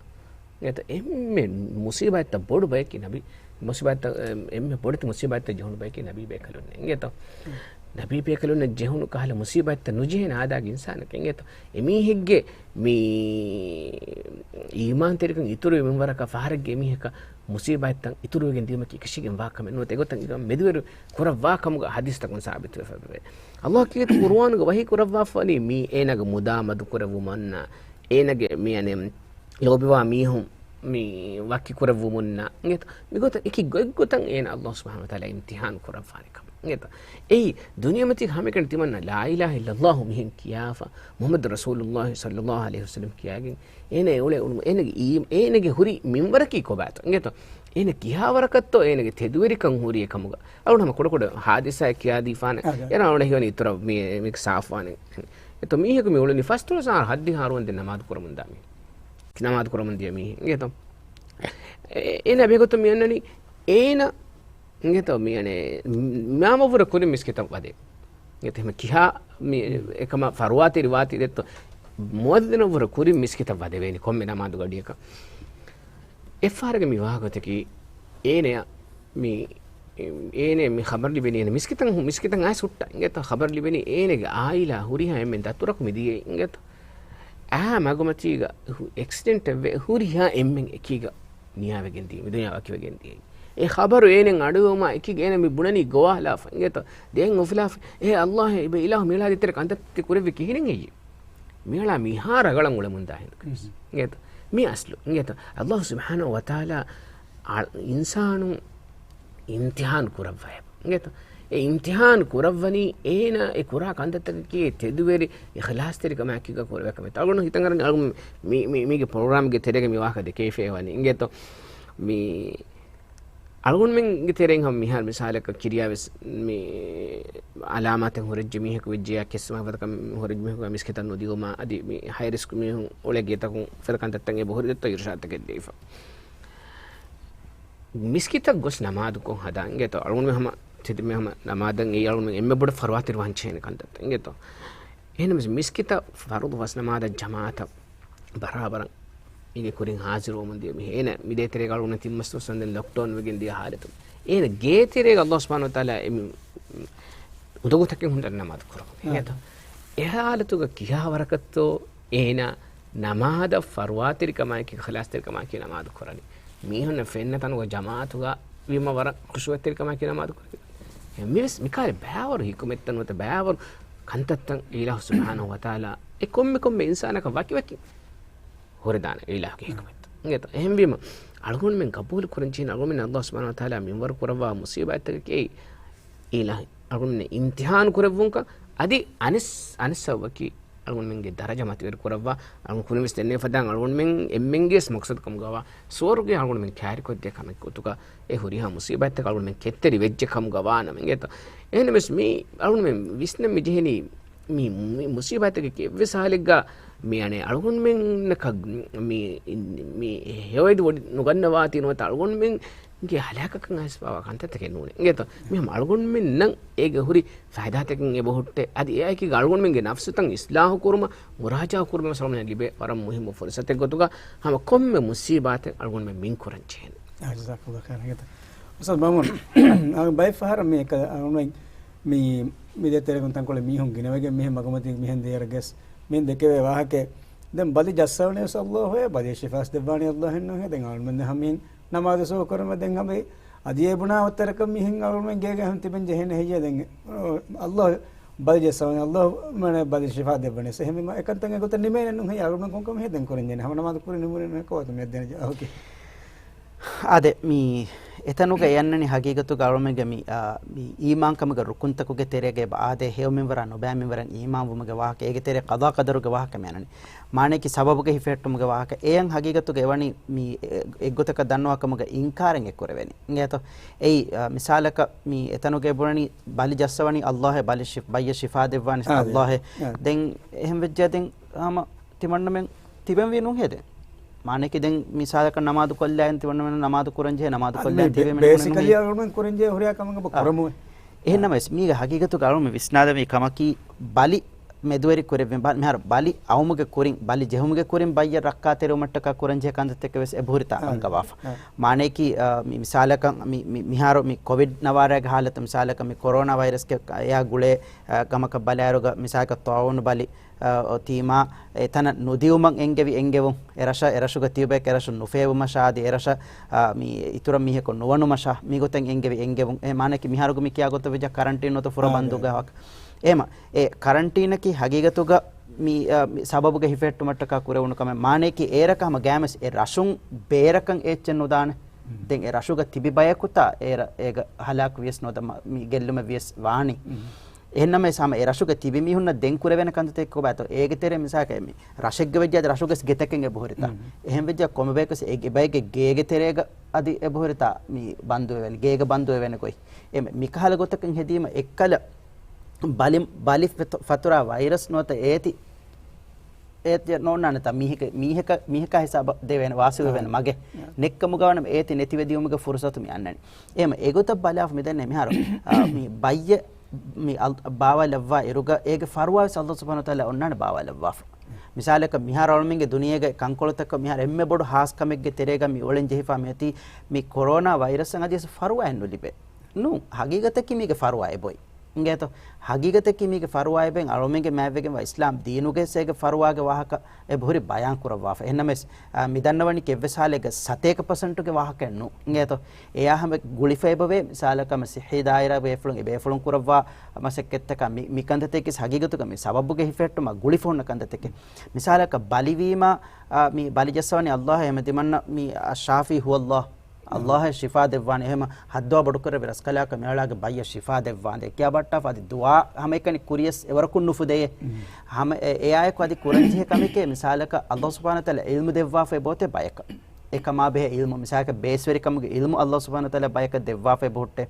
އެތަ؟ އެންމެ މުޞީބާތްތައް ބޮޑު ބަޔަކީ ނަބި، މުޞީބާތްތައް، އެ، އެންމެ ބޮޑެތި މުޞީބާތްތައް ޖެހުނު ބަޔަކީ ނަބީ ބޭކަލުންނޭ. އެތަ؟ ނަބީ ބޭކަލުންނަށް ޖެހުނު ކަހަލަ މުޞީބާތްތައް ނުޖެހޭނެ އާދައިގެ އިންސާނަކަށް. އެތަ؟ އެމީހެއްގެ މި އީމާންތެރިކަން އިތުރުވެ މިންވަރަކަށް ފަހަރެއްގެ އެމީހަކަށް މުޞީބާތްތައް އިތުރުވެގެން ދިޔުމަކީ އެކަށީގެންވާ ކަމެއް ނުވަތަ އެގޮތަށް މެދުވެރި ކުރައްވާ ކަމުގަ ޙަދީޘްތަކުން ސާބިތުވެފައެވެ. އައްލާހު ކީރިތި ޤުރުއާނުގަ ވަޙީ ކުރައްވާފަވަނީ މީ އޭނާގެ މުދާ މަދު ކުރެއްވުމަށްނާ، އޭނާގެ މި އަނެއް ލޯބިވާ މީހުން މި ވަކި ކުރެއްވުމުންނާ، އިނގޭތަ؟ މިގޮތަށް އެކި ގޮތްގޮތަށް އޭނާ އައްލާހު ސުބްޙާނަހު ވަތަޢާލާ އިމްތިޙާނު ކުރައްވާނެ ކަމަށް. އިނގޭތަ؟ އެއީ ދުނިޔެމަތީގެ ހަމައެކަނި ތިމަންނަ ލާ އިލާހަ އިއްލައްލާހު މިހެން ކިޔާފަ، މުޙައްމަދު ރަސޫލުއްލާހި ޞައްލައްލާހު ޢަލައިހި ވަސައްލަމް ކިޔާގެން، އޭނަ އެ އުޅޭ އުޅުމު، އޭނަގެ އީ-، އޭނަގެ ހުރި މިންވަރަކީ ކޮބާތޯ؟ އިނގޭތޯ؟ އޭނަ ކިހާވަރަކަށްތޯ އޭނަގެ ތެދުވެރިކަން ހުރި އެކަމުގަ؟ އަޅުގަނޑު ހަމަ ކުޑަކުޑަ ހާދިސާއެއް ކިޔާދީފާނެ. އާދެ. އޭނަ އަޅުގަނޑަށް ހީވަނީ އިތުރަށް މި-، މި ސާފުވާނެ. އެތޯ މީހަކު މި އުޅުނީ ފަސްދޮޅަސް އަހަރު ހައްދިހަ އަހަރު ވަންދެން ނަމާދު ކުރަމުންދާ މީހެއް. ނަމާދު ކުރަމުންދިޔަ މީހެއް. އިނގޭތޯ؟ އޭ-، އޭނަ ބެހޭގޮތުން މި އަންނަނީ އޭނަ އިނގޭތޯ މި އަނެއް މާމަށްވުރެ ކުރިން މިސްކިތަށް ވަދެ. އިނގޭތޯ އެހެން ކިހާ މި އެކަމަށް ފަރުވާތެރި ވާތީ ދެއްތޯ، މުއައްޒިނަށްވުރެ ކުރިން މިސްކިތަށް ވަދެވޭނީ ކޮންމެ ނަމާދު ގަޑިއަކަށް. އެއްފަހަރަކު މި ވާގޮތަކީ އޭނަޔަށް މި، އޭނަ މި ޚަބަރު ލިބެނީ އޭނަ މިސްކިތަށް، މިސްކިތަށް އައިސް ހުއްޓާ. އިނގޭތޯ ޚަބަރު ލިބެނީ އޭނަގެ އާއިލާ ހުރިހާ އެންމެން ދަތުރަކު މި ދިޔައީ. އިނގޭތޯ އާ މަގުމަތީގަ ހު-، އެކްސިޑެންޓެއްވެ ހުރިހާ އެންމެން އެކީގަ ނިޔާވެގެން ދިޔަ، މި ދުނިޔެ ވަކިވެގެން ދިޔައީ. އެ ޚަބަރު އޭނަ އަޑުއިވުމާ އެކީގަ އޭނަ މި ބުނަނީ ގޮވާލާފަ. އިނގޭތޯ ދެން އޮފިލާފަ، އޭ އައްލާހޭ، އިބަ އިލާހު މިއަޅާ ދޭތެރޭ ކަންތައްތައް ކުރެއްވީ ކިހިނެއް އެއީ؟ މިއަޅާ މިހާ ރަގަޅަށް އުޅެމުންދާ ހިނދު. އިނގޭތޯ މި އަސްލު. އިނގޭތޯ އައްލާހު ސުބްޙާނަހު ވަތަޢާލާ އަ-، އިންސާނުން އިމްތިޙާން ކުރައްވައޭ. އިނގޭތޯ؟ އެ އިމްތިޙާން ކުރައްވަނީ އޭނާ އެ ކުރާ ކަންތައްތަކަކީ ތެދުވެރި އިޚްލާޞްތެރިކަމާއެކީގަ ކުރެވޭ ކަމެއް. އަޅުގަނޑު ހިތަށް އަރަނީ އަޅުގަނޑު މި-، މި-، މީގެ ޕްރޮގްރާމްގެ ތެރޭގަ މި ވާހަކަ ދެކެވިފައި ވަނީ. އިނގޭތޯ؟ މި އަޅުގަނޑުމެންގެ ތެރެއިން ހަމަ މިހާރު މިސާލަކަށް ކިރިޔާވެސް މި އަލާމާތެއް ހުރެއްޖެ މީހަކު ވެއްޖެޔާ ކެއްސުމާ ފަދަ ކަމެއް ހުރެއްޖެ މީހަކު މިސްކިތަށް ނުދިއުމާ އަދި މި ހައި ރިސްކް މީހުން އުޅޭ ގެތަކުން ފަދަ ކަންތައްތައް އެބަހުރި ދެއްތޯ އިރުޝާދުތަކެއް ދީފަ. މިސްކިތަށް ގޮސް ނަމާދުކޮށް ހަދާ އިނގޭތޯ އަޅުގަނޑުމެން ހަމަ ތެދުމެ ހަމަ ނަމާދަށް އެއީ އަޅުގަނޑުމެން އެންމެ ބޮޑަށް ފަރުވާތެރިވާން ޖެހޭނެ ކަންތައްތައް އިނގޭތޯ. އެހެންނަމަވެސް މިސްކިތަށް ފަރުޟު ފަސް ނަމާދަށް ޖަމާޢަތަށް ބަރާބަރަށް އޭގެ ކުރިން ހާޒިރުވަމުން ދިޔަ މީހެއް. އޭނަ މި ދޭތެރޭގަ އަޅުގަނޑު ތިން މަސް ދުވަސް ވަންދެން ލޮކްޑައުން ވެގެން ދިޔަ ހާލަތު. އޭނަ ގޭތެރޭގަ އައްލާހު ސުބްޙާނަހު ވަތަޢާލާ އެ މި އުނދަގޫތަކެއް ހުންނަ ނަމާދު ކުރަމުން. އެހެންތޯ؟ އެ ހާލަތުގަ ކިހާވަރަކަށްތޯ އޭނާ ނަމާދަށް ފަރުވާތެރިކަމާއެކީ، އިޚްލާޞްތެރިކަމާއެކީ ނަމާދު ކުރަނީ. މީހުންނަށް ފެންނަ ތަނުގަ ޖަމާޢަތުގަ ވީމަ ވަރަށް ޚުޝޫޢަތެރިކަމާއެކީ ނަމާދު ކުރަނީ. މިވެސް މިކާލެ ބައިވަރު ޙިކުމަތްތައް ނުވަތަ ބައިވަރު ކަންތައްތައް އިލާހު ސުބްޙާނަހު ވަތަޢާލާ އެ ކޮންމެ ކޮންމެ އިންސާނަކަށް ވަކިވަކި ހުރެދާނެ އިލާހުގެ ޙިކުމަތް. އިނގޭތޯ؟ އެހެންވީމަ، އަޅުގަނޑުމެން ގަބޫލު ކުރަން ޖެހޭނެ އަޅުގަނޑުމެން އައްލާހު ސުބްޙާނަހު ވަތަޢާލާ މިންވަރު ކުރައްވާ މުޞީބާތްތަކަކީ އިލާހު އަޅުގަނޑުމެން އިމްތިޙާނު ކުރެއްވުންކަން. އަދި އަނެއް، އަނެއް ސަބަބަކީ އަޅުގަނޑުމެންގެ ދަރަޖަ މަތިވެރި ކުރައްވާ، އަޅުގަނޑު ކުރިންވެސް ދެންނެވި ފަދައިން އަޅުގަނޑުމެން އެންމެންގެވެސް މަޤްޞަދު ކަމުގަވާ ސުވަރުގެ އަޅުގަނޑުމެން ކައިރިކޮށްދޭ ކަމެއް ގޮތުގަ އެ ހުރިހާ މުޞީބާތްތަކަށް އަޅުގަނޑުމެން ކެތްތެރި ވެއްޖެ ކަމުގަ ވާނަމަ އިނގޭތޯ. އެހެންނަމަވެސް މި އަޅުގަނޑުމެން ވިސްނަން މި ޖެހެނީ މި، މި މުޞީބާތަކަކީ އެއްވެސް ހާލެއްގަ މި އަނެއް އަޅުގަނޑުމެންނަކަށް މި، މި ހެޔޮއިދު ވޮޑި ނުގަންނަވާތީ ނުވަތަ އަޅުގަނޑުމެންގެ ހަލާކަކަށް އައިސްފައިވާ ކަންތައްތަކެއް ނޫނޭ. އިނގޭތޯ؟ މި ހަމަ އަޅުގަނޑުމެންނަށް އޭގެ ހުރި ފައިދާތަކެއް އެބަހުއްޓޭ. އަދި އެއާއެކީގަ އަޅުގަނޑުމެންގެ ނަފްސުތައް އިޞްލާޙު ކުރުމަށް، މުރާޖަޢާ ކުރުމަށް އަޅުގަނޑުމެންނަށް ލިބޭ ވަރަށް މުހިއްމު ފުރުޞަތެއް ގޮތުގަ ހަމަ ކޮންމެ މުޞީބާތެއް އަޅުގަނޑުމެން މިން ކުރަން ޖެހޭނެ. އާ، ޖަޒާކަﷲ ޚައިރަން. އިނގޭތޯ؟ އުސްތާޛް މައުމޫން، އަ، ބައެއް ފަހަރަށް މި އެކަ-، އަޅުގަނޑުމެން މި، މި ދޭތެރޭގަ ތަންކޮޅެއް މީހުން ގިނަވެގެން މިހެން މަގުމަތީގަ މިހެން ދިޔައިރު ގެސް މިހެން ދެކެވޭ ވާހަކައެއް. ދެން ބަލި ޖައްސަވަނީވެސް އައްލާހުއޭ، ބަލި ޝިފާސް ދެއްވާނީ އައްލާހެއްނޫނޭ. ދެން އަޅުގަނޑުމެން ދެން ހަމަ މިހެން ނަމާދު ސުވަރު ކުރަމަ ދެން ހަމަ އަދި އެ ބުނާ ވައްތަރަކަށް މިހެން އަޅުގަނޑުމެން ގޭގަ ހަމަ ތިބެން ޖެހޭނެ ހެއްޔޭ؟ ދެން، އަ، އައްލާހު ބަލި ޖައްސަވަނީ، އައްލާހު މާނަ ބަލި ޝިފާ ދެއްވަނީ. އެހެންވީމަ އެކަންތައް އެގޮތަށް ނިމޭނެ ނޫން ހެއްޔޭ؟ އަޅުގަނޑު ކޮންކަމެއް ހެއްޔޭ ދެން ކުރަންޖެހޭނެ؟ ހަމަ ނަމާދު ކުރި ނިމުނީ ކޯތަ މިއަށް ދޭނެ ޖަވާބަކީ؟ އާދެ، މި އެތަނުގަ އެ އަންނަނީ ހަގީގަތުގަ އަޅުމެންގެ މި، އާ، މި އީމާންކަމުގެ ރުކުންތަކުގެ ތެރޭގަ އެބަ އާދޭ ހެޔޮ މިންވަރާ ނުބައި މިންވަރަށް އީމާންވުމުގެ ވާހަކަ، އޭގެ ތެރޭ ޤަޟާ ޤަދަރުގެ ވާހަކަ މި އަންނަނީ. މާނަޔަކީ ސަބަބުގެ ހިފެހެއްޓުމުގެ ވާހަކަ. އެޔަށް ހަގީގަތުގަ އެވަނީ މި އެ-، އެއްގޮތަކަށް ދަންނަވާ ކަމުގަ އިންކާރެއް އެއްކުރެވެނީ. އިނގޭތޯ؟ އެއީ، އާ، މިސާލަކަށް މި އެތަނުގައި ބުނަނީ ބަލި ޖައްސަވަނީ އައްލާހޭ، ބަލި ޝިފް-، ބައްޔަށް ޝިފާ ދެއްވާނީ އާ، އައްލާހޭ. އާ. ދެން އެހެން ވެއްޖެ ދެން ހަމަ ތިމަންނަމެން ތިބެންވީ ނޫންހޭ ދެން. މާނަޔަކީ ދެން މިސާލަކަށް ނަމާދު ކޮށްލާއިން ތިމަންނަމެން ނަމާދު ކުރަންޖެހޭ، ނަމާދު އަދި ކޮށްލާއިން މި ތިބެމެން ބޭ-، ބޭސިކަލީ ނޫންހޭ. އަޅުގަނޑުމެން ކުރަންޖެހޭ ހުރިހާ ކަމެއް އާ. ކުރަމުވެ. އެހެންނަމަވެސް މީގެ ހަގީގަތުގަ އަޅުގަނޑު ވިސްނާލެވޭ ކަމަކީ ބަލި މެދުވެރި ކުރެއްވި ބަ-، މިހާރު ބަލި އައުމުގެ ކުރިން، ބަލި ޖެހުމުގެ ކުރިން ބައްޔަށް ރައްކާތެރިވުމަށްޓަކާ ކުރަންޖެހޭ ކަންތައްތަކެއް ވެސް އެބަހުރި ތާ އާ. އަންގަވާފަ. އާ. މާނަޔަކީ، އާ، މި-، މިސާލަކަށް މި-، މި-، މިހާރު މި ކޮވިޑް ނަވާރައިގެ ހާލަތު މިސާލަކަށް މި ކޮރޯނާ ވައިރަސްގެ އެއާ ގުޅޭ، އާ، ގަމަކަށް ބަލާއިރުގަ މިސާލަކަށް ޠާޢޫނު ބަލި، އަ، އޮތީމާ، އެތަނަށް ނުދިއުމަށް އެންގެވި އެންގެވުން، އެރަށަށް، އެރަށުގަ ތިޔުބަޔަކު އެރަށުން ނުފޭވުމަށާ އަދި އެރަށަށް، އަ، މި އިތުރަށް މީހަކު ނުވަނުމަށާ، މިގޮތަށް އެންގެވި އެންގެވުން. އެ މާނައަކީ މިހާރުގެ މި ކިޔާ ގޮތަށް ވެއްޖެ ކަރަންޓީން ނުވަތަ ފުރަ އާ، ބަންދުގެ ވާހަކަ. އެހެމަ، އެ ކަރަންޓީނަކީ ހަގީގަތުގަ މި، އަ، މި ސަބަބުގެ ހިފެހެއްޓުމަށްޓަކާ ކުރެވުނު ކަމެއް. މާނައަކީ އޭރަކަށް ހަމަ ގައިމުވެސް އެ ރަށުން ބޭރަކަށް އެއްޗެއް ނުދާނެ. ދެން އެ ރަށުގަ ތިބި ބަޔަކުތާ އޭރަ އޭގަ ހަލާކު ވިޔަސް ނުވަތަ މި ގެއްލުމެއް ވިޔަސް ވާނީ. އެހެންނަމަވެސް ހަމަ އެ ރަށުގަ ތިބި މީހުންނަށް ދެން ކުރެވޭނެ ކަންތައްތަކެއް ކޮބާތޯ؟ އޭގެ ތެރޭ މިސާލަކަށް މި ރަށެއްގަ ވެއްޖާ އަދި ރަށުގަސް ގެތަކެއް އެބަހުރިތާ. އެހެން ވެއްޖާ ކޮންމެ ބަޔަކަސް އެ ގެ-، ބައެއްގެ ގޭގެ ތެރޭގަ އަދި އެބަހުރިތާ މި ބަންދުވެވޭނެ، ގޭގަ ބަންދުވެވޭނެ ގޮތް. އެ މިކަހަލަ ގޮތަކަށް ހެދީމަ އެއްކަލަ ބަލި، ބަލި ފަތު-، ފަތުރާ ވައިރަސް ނުވަތަ އޭތި، އޭތި ނޯންނާނެތާ މީހެކެ-، މީހަކަ-، މީހަކާ ހިސާބަށް ދެވޭނެ ވާސިލުވެވޭނެ މަގެއް ނެއްކަމުގަވަނަމަ އޭތި ނެތިވެދިޔުމުގެ ފުރުސަތު މި އަންނަނީ. އެހެމަ އެގޮތަށް ބަލާފަ މިދެންނެ މިހާރު، އާ، މި ބައްޔެއް މި އަލް-، ބާވާލައްވާ އިރުގަ އޭގެ ފަރުވާވެސް އަލްލާހު ސުބްޙާނަހޫ ވަތަޢާލާ އޮންނާނެ ބާވާލައްވާފަ. މިސާލަކަށް މިހާރު އަޅުމެންގެ ދުނިޔޭގެ ކަންކޮޅުތަކަށް މިހާރު އެންމެ ބޮޑު ހާސް ކަމެއްގެ ތެރޭގަ މި އުޅެން ޖެހިފާ މިއޮތީ މި ކޮރޯނާ ވައިރަސްއަށް އަދިވެސް ފަރުވާއެއް ނުލިބޭ. ނޫން، ހަގީގަތަކީ މީގެ ފަރުވާ އެބޮތް. އިނގޭތޯ؟ ހަގީގަތަކީ މީގެ ފަރުވާ އެބައިން އަޅުމެންގެ މާތްވެގެންވާ އިސްލާމް ދީނުގެ އޭގެ ފަރުވާގެ ވާހަކަ އެބަހުރި ބަޔާން ކުރައްވާފަ. އެހެންނަމަވެސް، އާ، މި ދަންނަވަނީ ކެއްވެސް ހާލެއްގަ ސަތޭކަ ޕަސެންޓުގެ ވާހަކައެއް ނޫން. އިނގޭތޯ؟ އެޔާ ހަމަ ގުޅިފަ އެބަވޭ. މިސާލަކަށް ހަމަ ސިއްހީ ދާއިރާ ބޭފުޅުން އެ ބޭފުޅުން ކުރައްވާ މަސައްކަތްތަކާ މި، މި ކަންތައްތަކީ ހަގީގަތުގަ މި ސަބަބުގެ ހިފެހެއްޓުމަށް ގުޅިފަ ހުންނަ ކަންތައްތަކެއް. މިސާލަކަށް ބަލިވީމަ، އާ، މި ބަލި ޖައްސަވަނީ އަލްލާހަށް އެމަ ތިމަންނަ މި އައްޝާފީ ހުވަ އަލްލާހް. އަލްލާހަށް ޝިފާ ދެއްވާނެ. އެހެމަ ހައްދުވާ ބޮޑުކުރެއްވި ރަސްކަލާކަށް މިއަޅާގެ ބައްޔަށް ޝިފާ ދެއްވާނދޭ ކިޔާ ބައްޓާފަ އަދި ދުޢާ ހަމައެކަނި ކުރިޔަސް އެވަރަކުން ނުފުދެޔޭ. ހަމަ އެ-، އެއާއެކު އަދި ކުރަންޖެހޭ ކަމެކޭ މިސާލަކަށް އަލްލާހު ސުބްޙާނަހޫ ވަތަޢާލާ ޢިލްމު ދެއްވާފައި ބޯތެ ބަޔަކަށް. އެކަމާ ބެހޭ ޢިލްމު މިސާލަކަށް ބޭސްވެރިކަމުގެ ޢިލްމު އަލްލާހު ސުބްޙާނަހޫ ވަތަޢާލާ ބަޔަކަށް ދެއްވާފައި ބެހުއްޓޭ.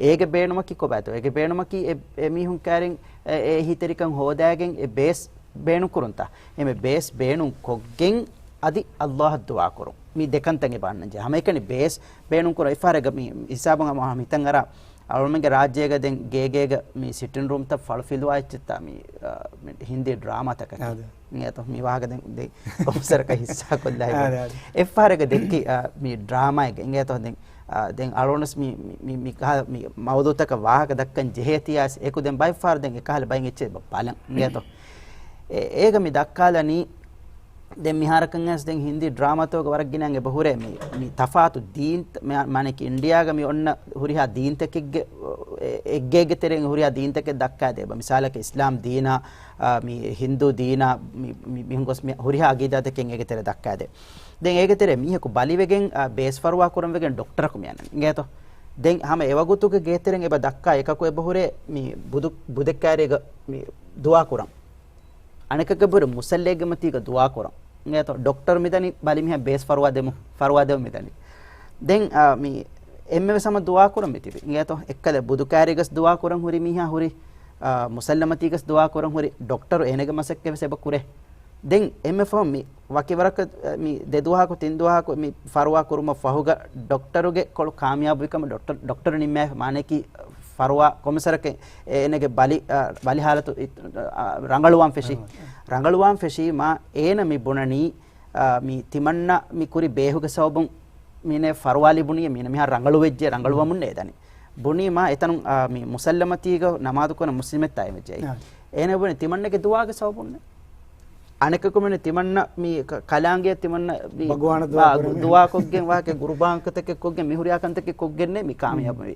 އޭގެ ބޭނުމަކީ ކޮބާތޯ؟ އޭގެ ބޭނުމަކީ އެ، އެ މީހުން ކައިރިން އެ، އެ އެހީތެރިކަން ހޯދާގެން އެ ބޭސް ބޭނުންކުރުންތާ؟ އެމެ ބޭސް ބޭނުން ކޮށްގެން އަދި އަލްލާހަށް ދުޢާ ކުރުން. މި ދެކަންތައް އެބަ އަންނަންޖެ. ހަމައެކަނި ބޭސް ބޭނުން ކުރުން. އެއްފަހަރެއްގަ މި ހިސާބުން ހަމަ ހިތަށް އަރާ، އަޅުމެންގެ ރާއްޖޭގަ ދެން ގޭގޭގަ މި ސިޓިން ރޫމްތައް ފަޅު ފިލުވާ އެއްޗެއްތާ މި، އާ، މި ހިންދީ ޑްރާމާތަކަކީ. އާދެ. އިނގޭތޯ؟ މި ވާހަކަ ދެން، ދެން ކޮންސަރަކަށް ހިއްސާކޮށްލާ އާދެ، އާދެ. އެއްފަހަރެއްގަ ދެއްކި، އާ، މި ޑްރާމާއެއްގަ. އިނގޭތޯ؟ ދެން އާ، ދެން އަޅުގަނޑު މި، މި، މި، މި ކަހަލަ މި މައުޟޫޢުތަކަށް ވާހަކަ ދައްކަން ޖެހޭތީ އާސް އެކު ދެން ބައެއްފަހަރު ދެން އެކަހަލަ ބައެއް އެއްޗެއް ބަ-، ބަލަން. އިނގޭތޯ؟ އެ-، އޭގަ މި ދައްކާލަނީ ދެން މިހާރަކަށް އައިސް ދެން ހިންދީ ޑްރާމާތަކުގެ ވަރަށް ގިނައިން އެބަ ހުރޭ މި، މި ތަފާތު ދީން، މާ-، މާނައަކީ އިންޑިއާގަ މި އޮންނަ ހުރިހާ ދީންތަކެއްގެ، އެ-، އެއްގޭގެ ތެރެއިން ހުރިހާ ދީންތަކެއް ދައްކާދޭ. އެބަ މިސާލަކަށް އިސްލާމް ދީނާ، އާ، މި ހިންދޫ ދީނާ، މި، މި، މިހުން ގޮސް މި ހުރިހާ އަގީދާތަކެއް އޭގެ ތެރެ ދައްކާދޭ. ދެން އޭގެ ތެރޭ މީހަކު ބަލިވެގެން، އާ، ބޭސް ފަރުވާ ކުރަން ވެގެން ޑޮކްޓަރަކު މި އަންނަނީ. އިނގޭތޯ؟ ދެން ހަމަ އެވަގުތުގެ ގޭތެރެން އެބަ ދައްކާ އެކަކު އެބަ ހުރޭ މި ބުދު-، ބުދެއްކާރީގަ މި ދުޢާ ކުރަން. އަނެކަކަށް ބުރި މުސައްލައެއްގެ މަތީގަ ދުޢާ ކުރަން. އިނގޭތޯ؟ ޑޮކްޓަރު މިދަނީ ބަލި މީހާ ބޭސް ފަރުވާ ދެމު، ފަރުވާ ދެމު މިދަނީ. ދެން، އާ، މި އެންމެވެސް ހަމަ ދުޢާ ކުރަން މިތިބި. އިނގޭތޯ؟ އެއްކަލަ ބުދުކާރީގަސް ދުޢާ ކުރަން ހުރި މީހާ ހުރި، އާ، މުސައްލަ މަތީގަސް ދުޢާ ކުރަން ހުރި، ޑޮކްޓަރު އޭނަގެ މަސައްކަތްވެސް އެބަ ކުރޭ. ދެން އެންމެ ފަހުން މި ވަކި ވަރަކަށް، އަ، މި ދެ ދުވަހަކު ތިން ދުވަހަކު މި ފަރުވާ ކުރުމަށް ފަހުގަ ޑޮކްޓަރުގެ ކޮޅު ކާމިޔާބުވިކަމަށް ޑޮކްޓަރު، ޑޮކްޓަރު ނިންމާފަ މާނައަކީ ފަރުވާ ކޮންމެސް ވަރަކަށް އޭނަގެ ބަލި، އަ، ބަލި ހާލަތު އި-، އަ، ރަނގަޅުވާން ފެށީ. ރަނގަޅުވާން ފެށީމާ އޭނަ މި ބުނަނީ، އަ، މި ތިމަންނަ މި ކުރި ބޭހުގެ ސަބަބުން މީނެ ފަރުވާ ލިބުނީ، މީނަ މިހާ ރަނގަޅުވެއްޖެ، ރަނގަޅުވަމުން އެދަނީ. ބުނީމާ އެތަނުން، އާ، މި މުސައްލަމަތީގަ ނަމާދު ކުރަން މުސްލިމެއްތާ އެމެއްޖެ. އާ. އޭނަ ބުނި ތިމަންނަގެ ދުވާގެ ސަބަބުންނެ. އަނެކަކު މިނެ ތިމަންނަ މި ކަ-، ކަލާނގެ ތިމަންނަ މި ބަގުވާނަ ދުވާ ބާ-، ކުރަން. ދުވާ ކޮށްގެން ވާކެ ގުރުބާންކަތަކެއް ކޮށްގެން މި ހުރިހާ ކަންތަކެއް ކޮށްގެންނެ މި ކާމިޔާބުވި.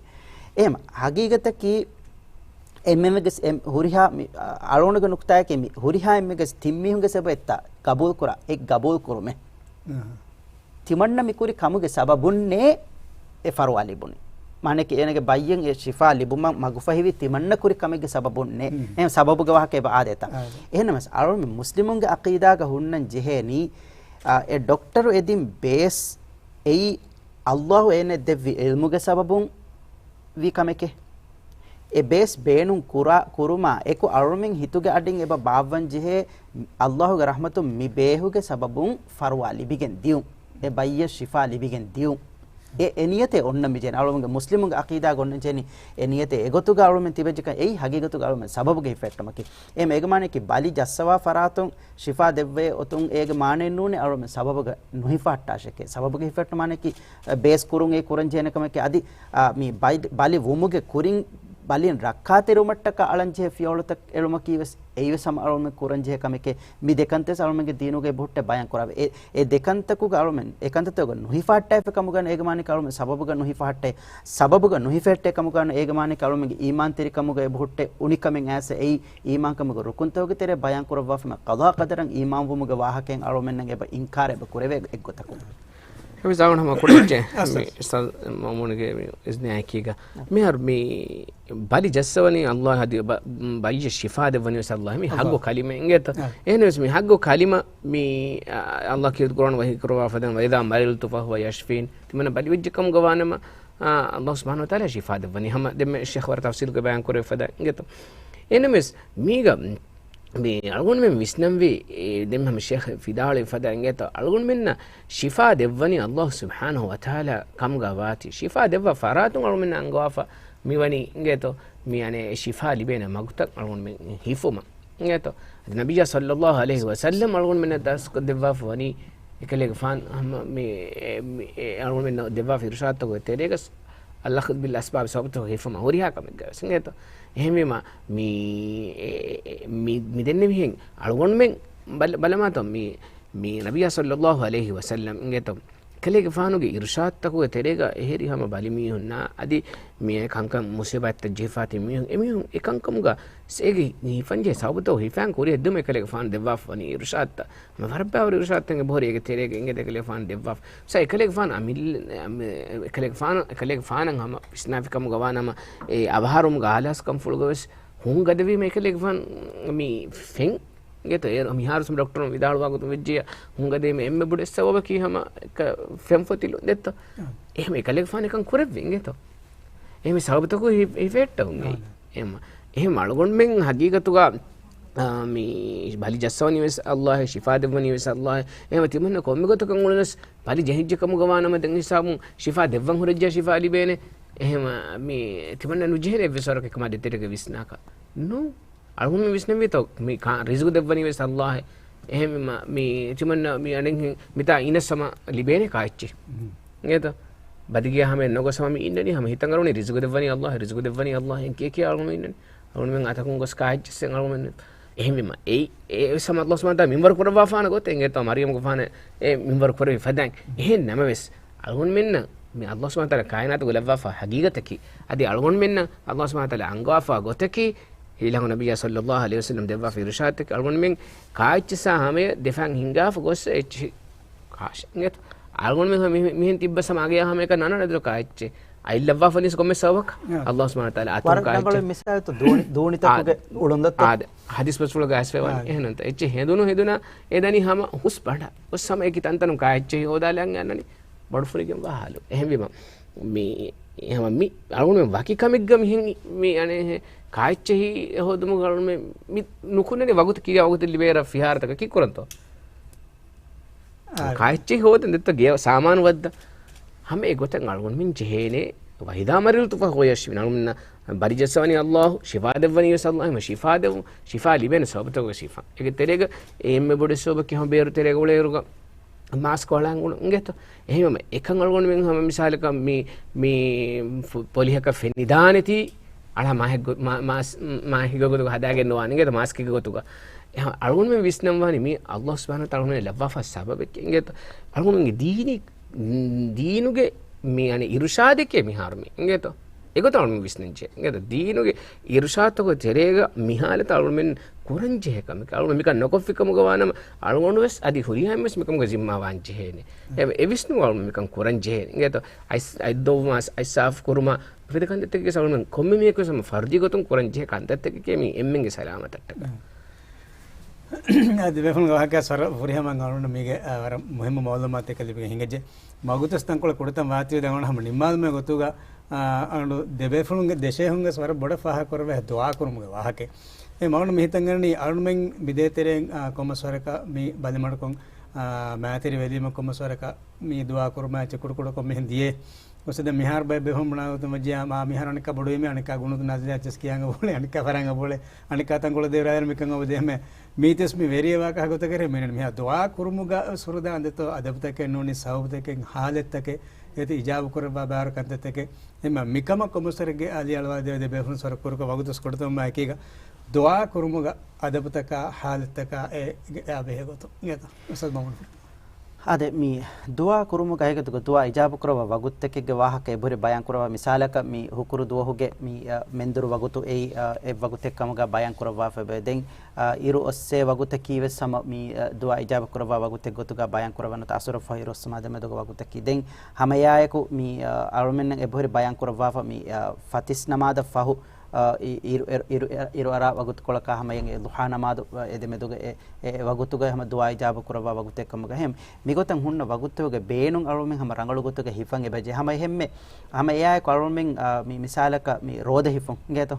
އެހެމަ ހަގީގަތަކީ އެންމެންގެ އެ ހުރިހާ މި، އަ-، އަޅުގަނޑުގެ ނުކުތާއަކީ މި ހުރިހާ އެންމެންގެ ތިން މީހުންގެ ސަބަބެއްތާ ގަބޫލު ކުރާ، އެ ގަބޫލު ކުރުމެއް. އަހަ. ތިމަންނަ މި ކުރި ކަމުގެ ސަބަބުންނޭ އެ ފަރުވާ ލިބުނީ. މާނައަކީ އޭނަގެ ބައްޔަށް އެ ޝިފާ ލިބުމަށް މަގުފަހިވީ ތިމަންނަ ކުރި ކަމެއްގެ ސަބަބުންނޭ. ހުން. އެހެން ސަބަބުގެ ވާހަކަ އެބަ އާދޭތަ؟ އާދޭ. އެހެންނަމަސް އަޅުގަނޑު މުސްލިމުންގެ އަޤީދާގަ ހުންނަން ޖެހޭނީ، އާ، އެ ޑޮކްޓަރު އެދިން ބޭސް އެއީ އަލްލާހު އޭނަ ދެއްވި ޢިލްމުގެ ސަބަބުން ވި ކަމެކޭ. އެ ބޭސް ބޭނުން ކުރާ، ކުރުމާ އެކު އަޅުމެން ހިތުގެ އަޑިން އެބަ ބާއްވަން ޖެހޭ އަލްލާހުގެ ރަޙްމަތުން މި ބޭހުގެ ސަބަބުން ފަރުވާ ލިބިގެން ދިޔުން. އެ ބައްޔަށް ޝިފާ ލިބިގެން ދިޔުން. އެ، އެ ނިޔަތެއް އޮންނަ މި ޖެހެނީ. އަޅުމެންގެ މުސްލިމުންގެ އަޤީދާގަ އޮންނަ ޖެހެނީ އެ ނިޔަތެއް އެގޮތުގަ އަޅުމެން ތިބެއްޖެކަން އެއީ ހަގީގަތުގަ އަޅުމެން ސަބަބުގެ ހިފެއްޓުމަކީ. އެ މޭގެ މާނައަކީ ބަލި ޖައްސަވާ ފަރާތުން ޝިފާ ދެއްވޭ އޮތުން އޭގެ މާނައެއް ނޫނޭ އަޅުމެން ސަބަބުގަ ނުހިފަހައްޓާށެކޭ. ސަބަބުގެ ހިފެއްޓު މާނައަކީ، އެ، ބޭސް ކުރުން އެ ކުރަން ޖެހޭނެ ކަމެކޭ. އަދި، އާ، މި ބައި-، ބަލި ވުމުގެ ކުރިން ބަލިން ރައްކާތެރިވުމަށްޓަކާ އަޅަން ޖެހޭ ފިޔަވަޅުތައް އެޅުމަކީ ވެސް އެއީވެސް ހަމަ އަޅުމެން ކުރަން ޖެހޭ ކަމެކޭ. މި ދެކަންތައް އަޅުމެންގެ ދީނުގަ އެބަހުއްޓޭ ބަޔާން ކުރާ. އެ، އެ ދެކަންތަކުގަ އަޅުމެން އެކަންތައްތަކުގަ ނުހިފަހައްޓާފަ ކަމުގަ އޭގެ މާނައަކީ އަޅުމެން ސަބަބުގަ ނުހިފަހައްޓޭ. ސަބަބުގަ ނުހިފެހެއްޓޭ ކަމުގަ އޭގެ މާނައަކީ އަޅުމެންގެ އީމާންތެރިކަމުގަ އެބަހުއްޓޭ އުނިކަމެއް އައިސް އެއީ އީމާންކަމުގެ ރުކުންތަކުގެ ތެރޭ ބަޔާން ކުރައްވާފަ ހަމަ ޤަޟާ ޤަދަރަށް އީމާންވުމުގެ ވާހަކައިން އަޅުމެންނަށް އެބަ އިންކާރެއް އެބަ ކުރެވޭ އެއްގޮތަކުން. މި ޒާވަން ހަމަ ކުޑައެއްޗެ. މި އުސްތާޛު މައުމޫނުގެ މި އިޒްނާއެކީގަ. މިހާރު މި ބަލި ޖައްސަވަނީ ﷲ އަދި ބަ-، ބަލިއަށް ޝިފާ ދެއްވަނީ ވެސް ﷲ. މި ހައްގު ކަލިމަ އިނގޭތޯ؟ އެހެންވެސް މި ހައްގު ކަލިމަ މި، ﷲ ކީރިތި ޤުރްއާން ވަޙީ ކުރައްވާ ފަދައިން، "وإذا مرضت فهو يشفين." ތިމަންނަ ބަލިވެއްޖެ ކަމުގަ ވާނަމަ، ﷲ ސުބްޙާނަހޫ ވަތަޢާލާ ޝިފާ ދެއްވަނީ. ހަމަ ދެންމެ ޝޭޚް ވަރަށް ތަފްސީލުގެ ބަޔާން ކުރެވި ފަދަ އިނގޭތޯ. އެހެންވެސް މީގަ މި އަޅުގަނޑުމެން ވިސްނަންވީ، އެ، ދެން ހަމަ ޝޭޚް ފިދާޅުވި ފަދަ އިނގޭތޯ، އަޅުގަނޑުމެންނަށް ޝިފާ ދެއްވަނީ ﷲ ސުބްޙާނަހޫ ވަތަޢާލާ ކަމުގަ ވާތީ. ޝިފާ ދެއްވާ ފަރާތުން އަޅުގަނޑުމެންނަށް އަންގަވާފަ މިވަނީ އިނގޭތޯ، މި އަނެއް ޝިފާ ލިބޭނެ މަގުތައް އަޅުގަނޑުމެން ހިފުމަށް އިނގޭތޯ. އަދި ނަބިއްޔާ ޞައްލައްލާހު ޢަލައިހި ވަސައްލަމް އަޅުގަނޑުމެންނަށް ދަސްކޮށްދެއްވާފަ ވަނީ އެކަލޭގެފާނު ހަމަ މި، އެ، މި، އެ، އަޅުގަނޑުމެންނަށް ދެއްވާފަ އިރުޝާދުތަކުގެ ތެރޭގަ އަލްއަޚްޛު ބިލް އަސްބާބް ސަބަބުތަކުގަ ހިފުމަށް ހުރިހާ ކަމެއްގަ ވެސް އިނގޭތޯ. އެހެންވީމަ، މި، އެ، މި، މި ދެންނެވިހެން އަޅުގަނޑުމެން ބަލ-، ބަލަމާތޯ، މި، މި ނަބިއްޔާ ޞައްލައްލާހު ޢަލައިހި ވަސައްލަމް އިނގޭތޯ، އެކަލޭގެފާނުގެ އިރުޝާދުތަކުގެ ތެރޭގަ އެހެރީ ހަމަ ބަލި މީހުންނާ އަދި މި ކަންކަން މުސީބާތްތައް ޖެހިފާތި މީހުން، އެމީހުން އެކަންކަމުގަ އޭގެ ހިފަންޖެހޭ ސަބަބުތައް ހިފައިން ކުރިއަށް ދިއުމަށް އެކަލޭގެފާނު ދެއްވާފަ ވަނީ އިރުޝާދުތައް. މި ވަރަށް ބާވަރު އިރުޝާދުތައް އެބަހުރި އޭގެ ތެރޭގަ އިނގޭތޯ އެކަލޭގެފާނު ދެއްވާފަ. ސަ އެކަލޭގެފާނު އަމިއްލަ، އެކަލޭގެފާނު، އެކަލޭގެފާނަށް ހަމަ ވިސްނާފި ކަމުގަ ވާނަމަ، އެ އަވަހާރަވުމުގެ އާލާސްކަންފުޅުގަ ވެސް ހުން ގަދަވީމަ އެކަލޭގެފާނު މި ފެން އިނގޭތޯ، އޭރު މިހާރު ޑޮކްޓަރުން ވިދާޅުވާ ގޮތުން ވެއްޖެޔާ، ހުން ގަދަވީމަ އެންމެ ބޮޑު އެއް ސަބަބަކީ ހަމަ ފެން ފޮތިލު ދެއްތޯ. އާ. އެހެން އެކަލޭގެފާނު އެކަން ކުރެއްވި އިނގޭތޯ. އެހެން ސަބަބުތަކު ހި-، ހިފެއްޓަވުން އެއީ. އާ. އެހެން، އެހެން އަޅުގަނޑުމެން ހަގީގަތުގަ، އާ، މި ބަލި ޖައްސަވަނީ ވެސް ﷲ، ޝިފާ ދެއްވަނީ ވެސް ﷲ. އެހެން ތިމަންނަ ކޮންމެ ގޮތަކަށް އުޅުނަސް ބަލި ޖެހިއްޖެ ކަމުގަ ވާނަމަ ދެން ހިސާބުން ޝިފާ ދެއްވަން ހުރެއްޖެ ޝިފާ ލިބޭނެ. އެހެން މި ތިމަންނަ ނުޖެހޭނެ އެއްވެސް ވަރަކަށް އެކަމާ ދޭތެރޭގަ ވިސްނާކަށް. ނޫން. އަޅުގަނޑުމެން ވިސްނަންވީތޯ، މި ކާ-، ރިޒުގު ދެއްވަނީ ވެސް ﷲ. އެހެންވީމަ، މި ތިމަންނަ މި އަނެއްހެން މިތާ އިނަސް ހަމަ ލިބޭނެ ކާއެއްޗެއް. އިނގޭތޯ؟ ބަދިގެއާ ހަމަ ނުގޮސް ހަމަ މި އިންނަނީ، ހަމަ ހިތަށް އަރުވަނީ ރިޒުގު ދެއްވަނީ ﷲ، ރިޒުގު ދެއްވަނީ ﷲ، އެން ކިޔަ ކިޔާ އަޅުގަނޑު އިންނަނީ. އަޅުގަނޑުމެން އަތަކުން ގޮސް ކާއެއްޗެއްސެއް އަޅުގަނޑުމެން. އެހެންވީމަ، އެއީ، އެވެސް ހަމަ ﷲ ސުބްޙާނަހޫ ވަތަޢާލާ މިންވަރު ކުރައްވާފާނެ ގޮތެއް އިނގޭތޯ، މަރްޔަމްގެފާނަށް އެ މިންވަރު ކުރެވި ފަދައިން. އެހެން ނަމަވެސް، އަޅުގަނޑުމެންނަށް މި ﷲ ސުބްޙާނަހޫ ވަތަޢާލާ ކާއިނާތުގަ ލައްވާފާ ހަގީގަތަކީ، އަދި އަޅުގަނޑުމެންނަށް ﷲ ސުބްޙާނަހޫ ވަތަޢާލާ އަންގަވާފާ ގޮތަކީ، ހީލަހު ނަބިއްޔާ ޞައްލައްލާހު ޢަލައިހި ވަސައްލަމް ދެއްވާފަ އިރުޝާދުތަކެއް އަޅުގަނޑުމެން ކާއެއްޗެއްސާ ހަމަޔަށް ދެފައިން ހިނގާފަ ގޮސް އެއްޗިހި ކާށެއް އިނގޭތޯ. އަޅުގަނޑުމެން މި-، މިހެން ތިއްބަ ސަމާގެޔާ ހަމަޔަކަށް ނަނާނެ ދޯ ކާއެއްޗެއް. އަތްލައްވާފަ ނީސް ކޮންމެ ސަބަބަކަށް. އާ. ﷲ ސުބްޙާނަހޫ ވަތަޢާލާ އަތުން ވަރަށް ކާއެއްޗެއް. ދޫނި-، ދޫނިތަކުގެ އާ، އުޅުން ދައްތަ. އާ، ހަދީސް ބަސްފުޅުގަ އައިސްފައިވާނެ. އާ. އެހެންނަންތަ. އެއްޗެއް ހެދުނު ހެދުނަ އެ ދަނީ ހަމަ ހުސް ބަނޑަށް. ހުސް ހަމަ އެކި ތަންތަނުން ކާއެއްޗެއް ހޯދާލަން އަންނަނީ. ބޮޑު ފުރިގެން ވާ ހާލު. އެހެންވީމަ، މި، ހަމަ މި އަޅުގަނޑުމެން ވަކި ކަމެއްގަ މިހެން މި އަނެއް ކާއެއްޗެހި ހޯދުމުގަ އަޅުގަނޑުމެން މި ނުކުންނަނީ ވަގުތު ކިޔާ ވަގުތެއް ލިބޭ ރަށް ފިހާރަތަކަށް ކީއްކުރަންތޯ؟ އާ. ކާއެއްޗެހި ހޯދަން ދެއްތޯ ގޭ ސާމާނު ވައްދަ. ހަމަ އެ ގޮތަށް އަޅުގަނޑުމެން ޖެހޭނެ. وإذا مرضت فهو يشفين. އަޅުގަނޑުމެންނަށް ބަލި ޖައްސަވަނީ ﷲ، ޝިފާ ދެއްވަނީ ވެސް ﷲ، ހަމަ ޝިފާ ދެއްވުން، ޝިފާ ލިބޭނެ ސަބަބުތަކުގެ ޝިފާ. އޭގެ ތެރޭގަ އެންމެ ބޮޑު ސަބަބަކީ ހަމަ ބޭރު ތެރޭގަ އުޅޭއިރުގަ މާސްކް އަޅާން އުޅުން އިނގޭތޯ. އެހެންވީމަ އެކަން އަޅުގަނޑުމެން ހަމަ މިސާލަކަށް މި، މި ފު-، ޕޮލިހަކަށް ފެން ނިދާނެތީ، އަޅާ މާހެއްގޮ-، މާ-، މާސް-، މާހެއްގެ ގޮތުގަ ހަދާގެން ނުވާނެ އިނގޭތޯ، މާސްކެއްގެ ގޮތުގަ. އެހެން އަޅުގަނޑުމެން ވިސްނަންވާނީ މީ ﷲ ސުބްޙާނަހޫ ވަތަޢާލާ އަޅުގަނޑުމެން ލައްވާފާ ސަބަބެއް އިނގޭތޯ. އަޅުގަނޑުމެންގެ ދީނީ، ދީނުގެ މި އަނެއް އިރުޝާދެކޭ މިހާރު މި އިނގޭތޯ. އެގޮތަށް އަޅުގަނޑު ވިސްނަންޖެހޭ. އިނގޭތޯ؟ ދީނުގެ އިރުޝާދުތަކުގެ ތެރޭގަ މިހާލަތަށް އަޅުގަނޑުމެން ކުރަންޖެހޭ ކަމެއް. އަޅުގަނޑު މިކަން ނޮކޮށްފި ކަމުގަ ވާނަމަ، އަޅުގަނޑު ވެސް އަދި ހުރިހާ އެންމެސް މިކަމުގެ ޒިންމާ ވާން ޖެހޭނެ. އެ، އެ ވިސްނުން އަޅުގަނޑު މިކަން ކުރަން ޖެހޭނެ. އިނގޭތޯ؟ އައިސް، އަތްދޮއްވުމާ، އައިސް ސާފު ކުރުމާ، މިފަދަ ކަންތައްތަކެއް ވެސް އަޅުގަނޑުމެން ކޮންމެ މީހަކު ވެސް ހަމަ ފަރުދީ ގޮތުން ކުރަން ޖެހޭ ކަންތައްތަކެކޭ މީ އެންމެންގެ ސަލާމަތަށްޓަކާ. އާ. އާ، ދެބޭފުޅުންގެ ވާހަކަ ވަރަށް ފުރިހަމަ އަޅުގަނޑު މީގެ، އާ، ވަރަށް މުހިއްމު މައުލޫމާތެއް ލިބިގެން ހިނގައްޖެ. މަގުތައް ތަންކޮޅެއް ކުޑަތަން ވާތީވެ ދެން އަޅުގަނޑު ހަމަ ނިންމާލުމުގެ ގޮތުގަ، އާ، އަޅުގަނޑު ދެބޭފުޅުންގެ ދެށޭހުންގެ ވަރަށް ބޮޑަށް ފާހަގަ ކުރެވޭ ދުޢާ ކުރުމުގެ ވާހަކަ. އެ މަގުން މި ހިތަށް އަންނަނީ އަޅުގަނޑުމެން މި ދޭތެރޭ، އާ، ކޮންމެސް ވަރަކަށް މި ބަލިމަޑުކޮށް، އާ، މާތިރި ވެލީމަ ކޮންމެސް ވަރަކަށް މި ދުޢާ ކުރުމާ އެއްޗެއް ކުޑަކުޑަކޮށް މިހެން ދިޔަ. އުސްތާދު މިހާރު ބައެއް ބޭފުޅުން ބުނާ ގޮތުން ވެއްޖެ، އާ، މިހާރު އަނެއްކާ ބޮޑުވީމޭ، އަނެއްކާ ގުނޫދު ނާޒިލާ އެއްޗެސް ކިޔާން އަބަ ބޯޅެ، އަނެއްކާ ފަރާން އަބަ ބޯޅެ، އަނެއްކާ ތަންކޮޅެއް ދޭ ރާއިރު މިކަން އަބަ ދޭމެ. މީތިވެސް މި ވެރިއެއް ވާކަށް ގޮތަކަށް މި މިހާ ދުޢާ ކުރުމުގަ ސުރުދާ އަނދަތޯ އަދަބުތަކެއް ނޫނީ ސަބަބުތަކެއް ހާލަތްތަކެއް އޭތި އިޖާބު ކުރައްވާ ބާރު ކަންތައްތަކެއް. އެމަ މިކަމަށް ކޮންމެސް ވަރެއްގެ އަލި އަޅުވާ ދޭ ދެ ބޭފުޅުން ސޮރަ ކުރުކަ ވަގުތުސް ކުޑަތަމަ އެކީގަ ދުޢާ ކުރުމުގަ އަދަބުތަކާ ހާލަތްތަކާ އެ އެ ބެހޭ ގޮތު. އިނގޭތަ އުސްތާދު މައުމޫނު؟ އާދެ، މި ދުޢާ ކުރުމުގެ ހަގީގަތުގަ ދުޢާ އިޖާބަ ކުރައްވާ ވަގުތުތަކެއްގެ ވާހަކަ އެބަހުރި ބަޔާން ކުރައްވާ. މިސާލަކަށް މި ހުކުރު ދުވަހުގެ މި، އަ، މެންދުރު ވަގުތު އެއީ، އަ، އެއް ވަގުތެއް ކަމުގަ ބަޔާން ކުރައްވާފައި. ދެން، އަ، އިރު އޮއްސޭ ވަގުތަކީ ވެސް ހަމަ މި، އަ، ދުޢާ އިޖާބަ ކުރައްވާ ވަގުތެއް ގޮތުގަ ބަޔާން ކުރައްވާ ނުވަތަ އަސުރަށް ފަހު އިރު އޮއްސުމާ ދެމެދުގަ ވަގުތަކީ. ދެން ހަމައެއާއެކު މި، އަ، އަޅުމެންނަށް އެބަހުރި ބަޔާން ކުރައްވާފަ މި، އަ، ފަތިސް ނަމާދަށް ފަހު، އަ، އި-، އިރު، އިރު، އިރު، އިރު، އިރު އަރާ ވަގުތުކޮޅަކާ ހަމަޔަށް އެ ޟުޙާ ނަމާދު، އަ، އެ ދެމެދުގަ އެ، އެ ވަގުތުގައި ހަމަ ދުޢާ އިޖާބަ ކުރައްވާ ވަގުތެއް ކަމުގަ. އެހެން މިގޮތަށް ހުންނަ ވަގުތުގެ ބޭނުން އަޅުމެން ހަމަ ރަނގަޅު ގޮތުގަ ހިފަން އެބަޖެ. ހަމަ އެހެންމެ، ހަމަ އެއާއެކު އަޅުމެން، އަ، މި މިސާލަކަށް މި ރޯދަ ހިފުން އިނގޭތޯ.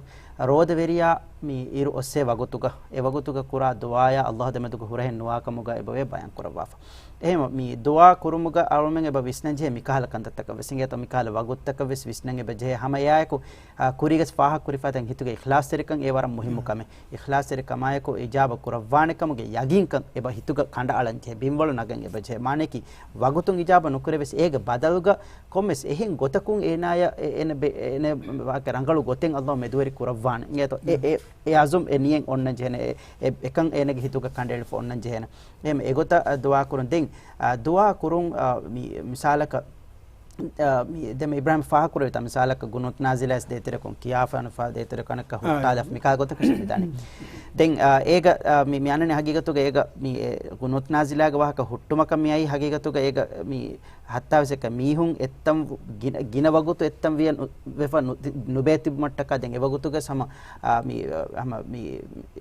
ރޯދަވެރިޔާ މި އިރު އޮއްސޭ ވަގުތުގަ، އެ ވަގުތުގަ ކުރާ ދުޢާޔާ ﷲ ދެމެދުގަ ހުރަހެއް ނުވާ ކަމުގަ އެބަވޭ ބަޔާން ކުރައްވާފަ. އެހެން މި ދުޢާ ކުރުމުގަ އަޅުމެން އެބަ ވިސްނަން ޖެހޭ މިކަހަލަ ކަންތައްތަކަށް ވެސް އިނގޭތޯ، މިކަހަލަ ވަގުތުތަކަށް ވެސް ވިސްނަން އެބަ ޖެހޭ. ހަމަ އެއާއެކު، އާ، ކުރީގަސް ފާހަގަ ކުރިފައިތަން ހިތުގެ އިޚްލާޞްތެރިކަން އެ ވަރަށް މުހިއްމު ކަމެއް. އިޚްލާޞްތެރިކަމާއެކު އިޖާބަ ކުރައްވާނެ ކަމުގެ ޔަގީންކަން އެބަ ހިތުގަ ކަނޑައަޅަން ޖެހޭ، ބިންވަޅު ނަގަން އެބަ ޖެހޭ. މާނައަކީ ވަގުތުން އިޖާބަ ނުކުރެވެސް އޭގެ ބަދަލުގަ ކޮންމެސް އެހެން ގޮތަކުން އޭނާޔަށް އެ-، އޭނަ ބެ-، އޭނަ ވާކަ ރަނގަޅު ގޮތެއް ﷲ މެދުވެރި ކުރައްވާނެ. އިނގޭތޯ؟ އެ، އެ، އެ އަޒުމް އެ ނިޔަތް އޮންނަން ޖެހޭނެ. އެ، އެ، އެކަން އޭނަގެ ހިތުގަ ކަނޑައެޅިފަ އޮންނަން ޖެހޭނެ. އެހެން އެގޮތަށް ދުޢާ ކުރުން. ދެން، އާ، ދުޢާ ކުރުން، އާ، މި، މިސާލަކަށް، އާ، މި، ދެން މި އިބްރާހިމް ފާހަގަ ކުރެވިތާ، މިސާލަކަށް ގުނޫތު ނާޒިލާ ވެސް ދޭތެރެކުން ކިޔާފާނު ފާ ދޭތެރެ ކަނަކަށް ހުއްޓާލަފް މިކާ ގޮތަކަށް މިދާނެ. ދެން، އާ، އޭގަ، އާ، މި، މި އަންނަނީ ހަގީގަތުގަ އޭގަ މި، އެ، ގުނޫތު ނާޒިލާގެ ވާހަކަ ހުއްޓުމަކަށް މިއައީ ހަގީގަތުގަ އޭގަ މި ހައްތާވެސް އެކަ މީހުން އެއްތަން ގިނަ، ގިނަ ވަގުތު އެއްތަން ވިޔަ ނު-، ވެފަ ނު-، ނުބޭ ތިބުމަށްޓަކާ ދެން އެ ވަގުތުގަ ހަމަ، އާ، މި، އާ، ހަމަ މި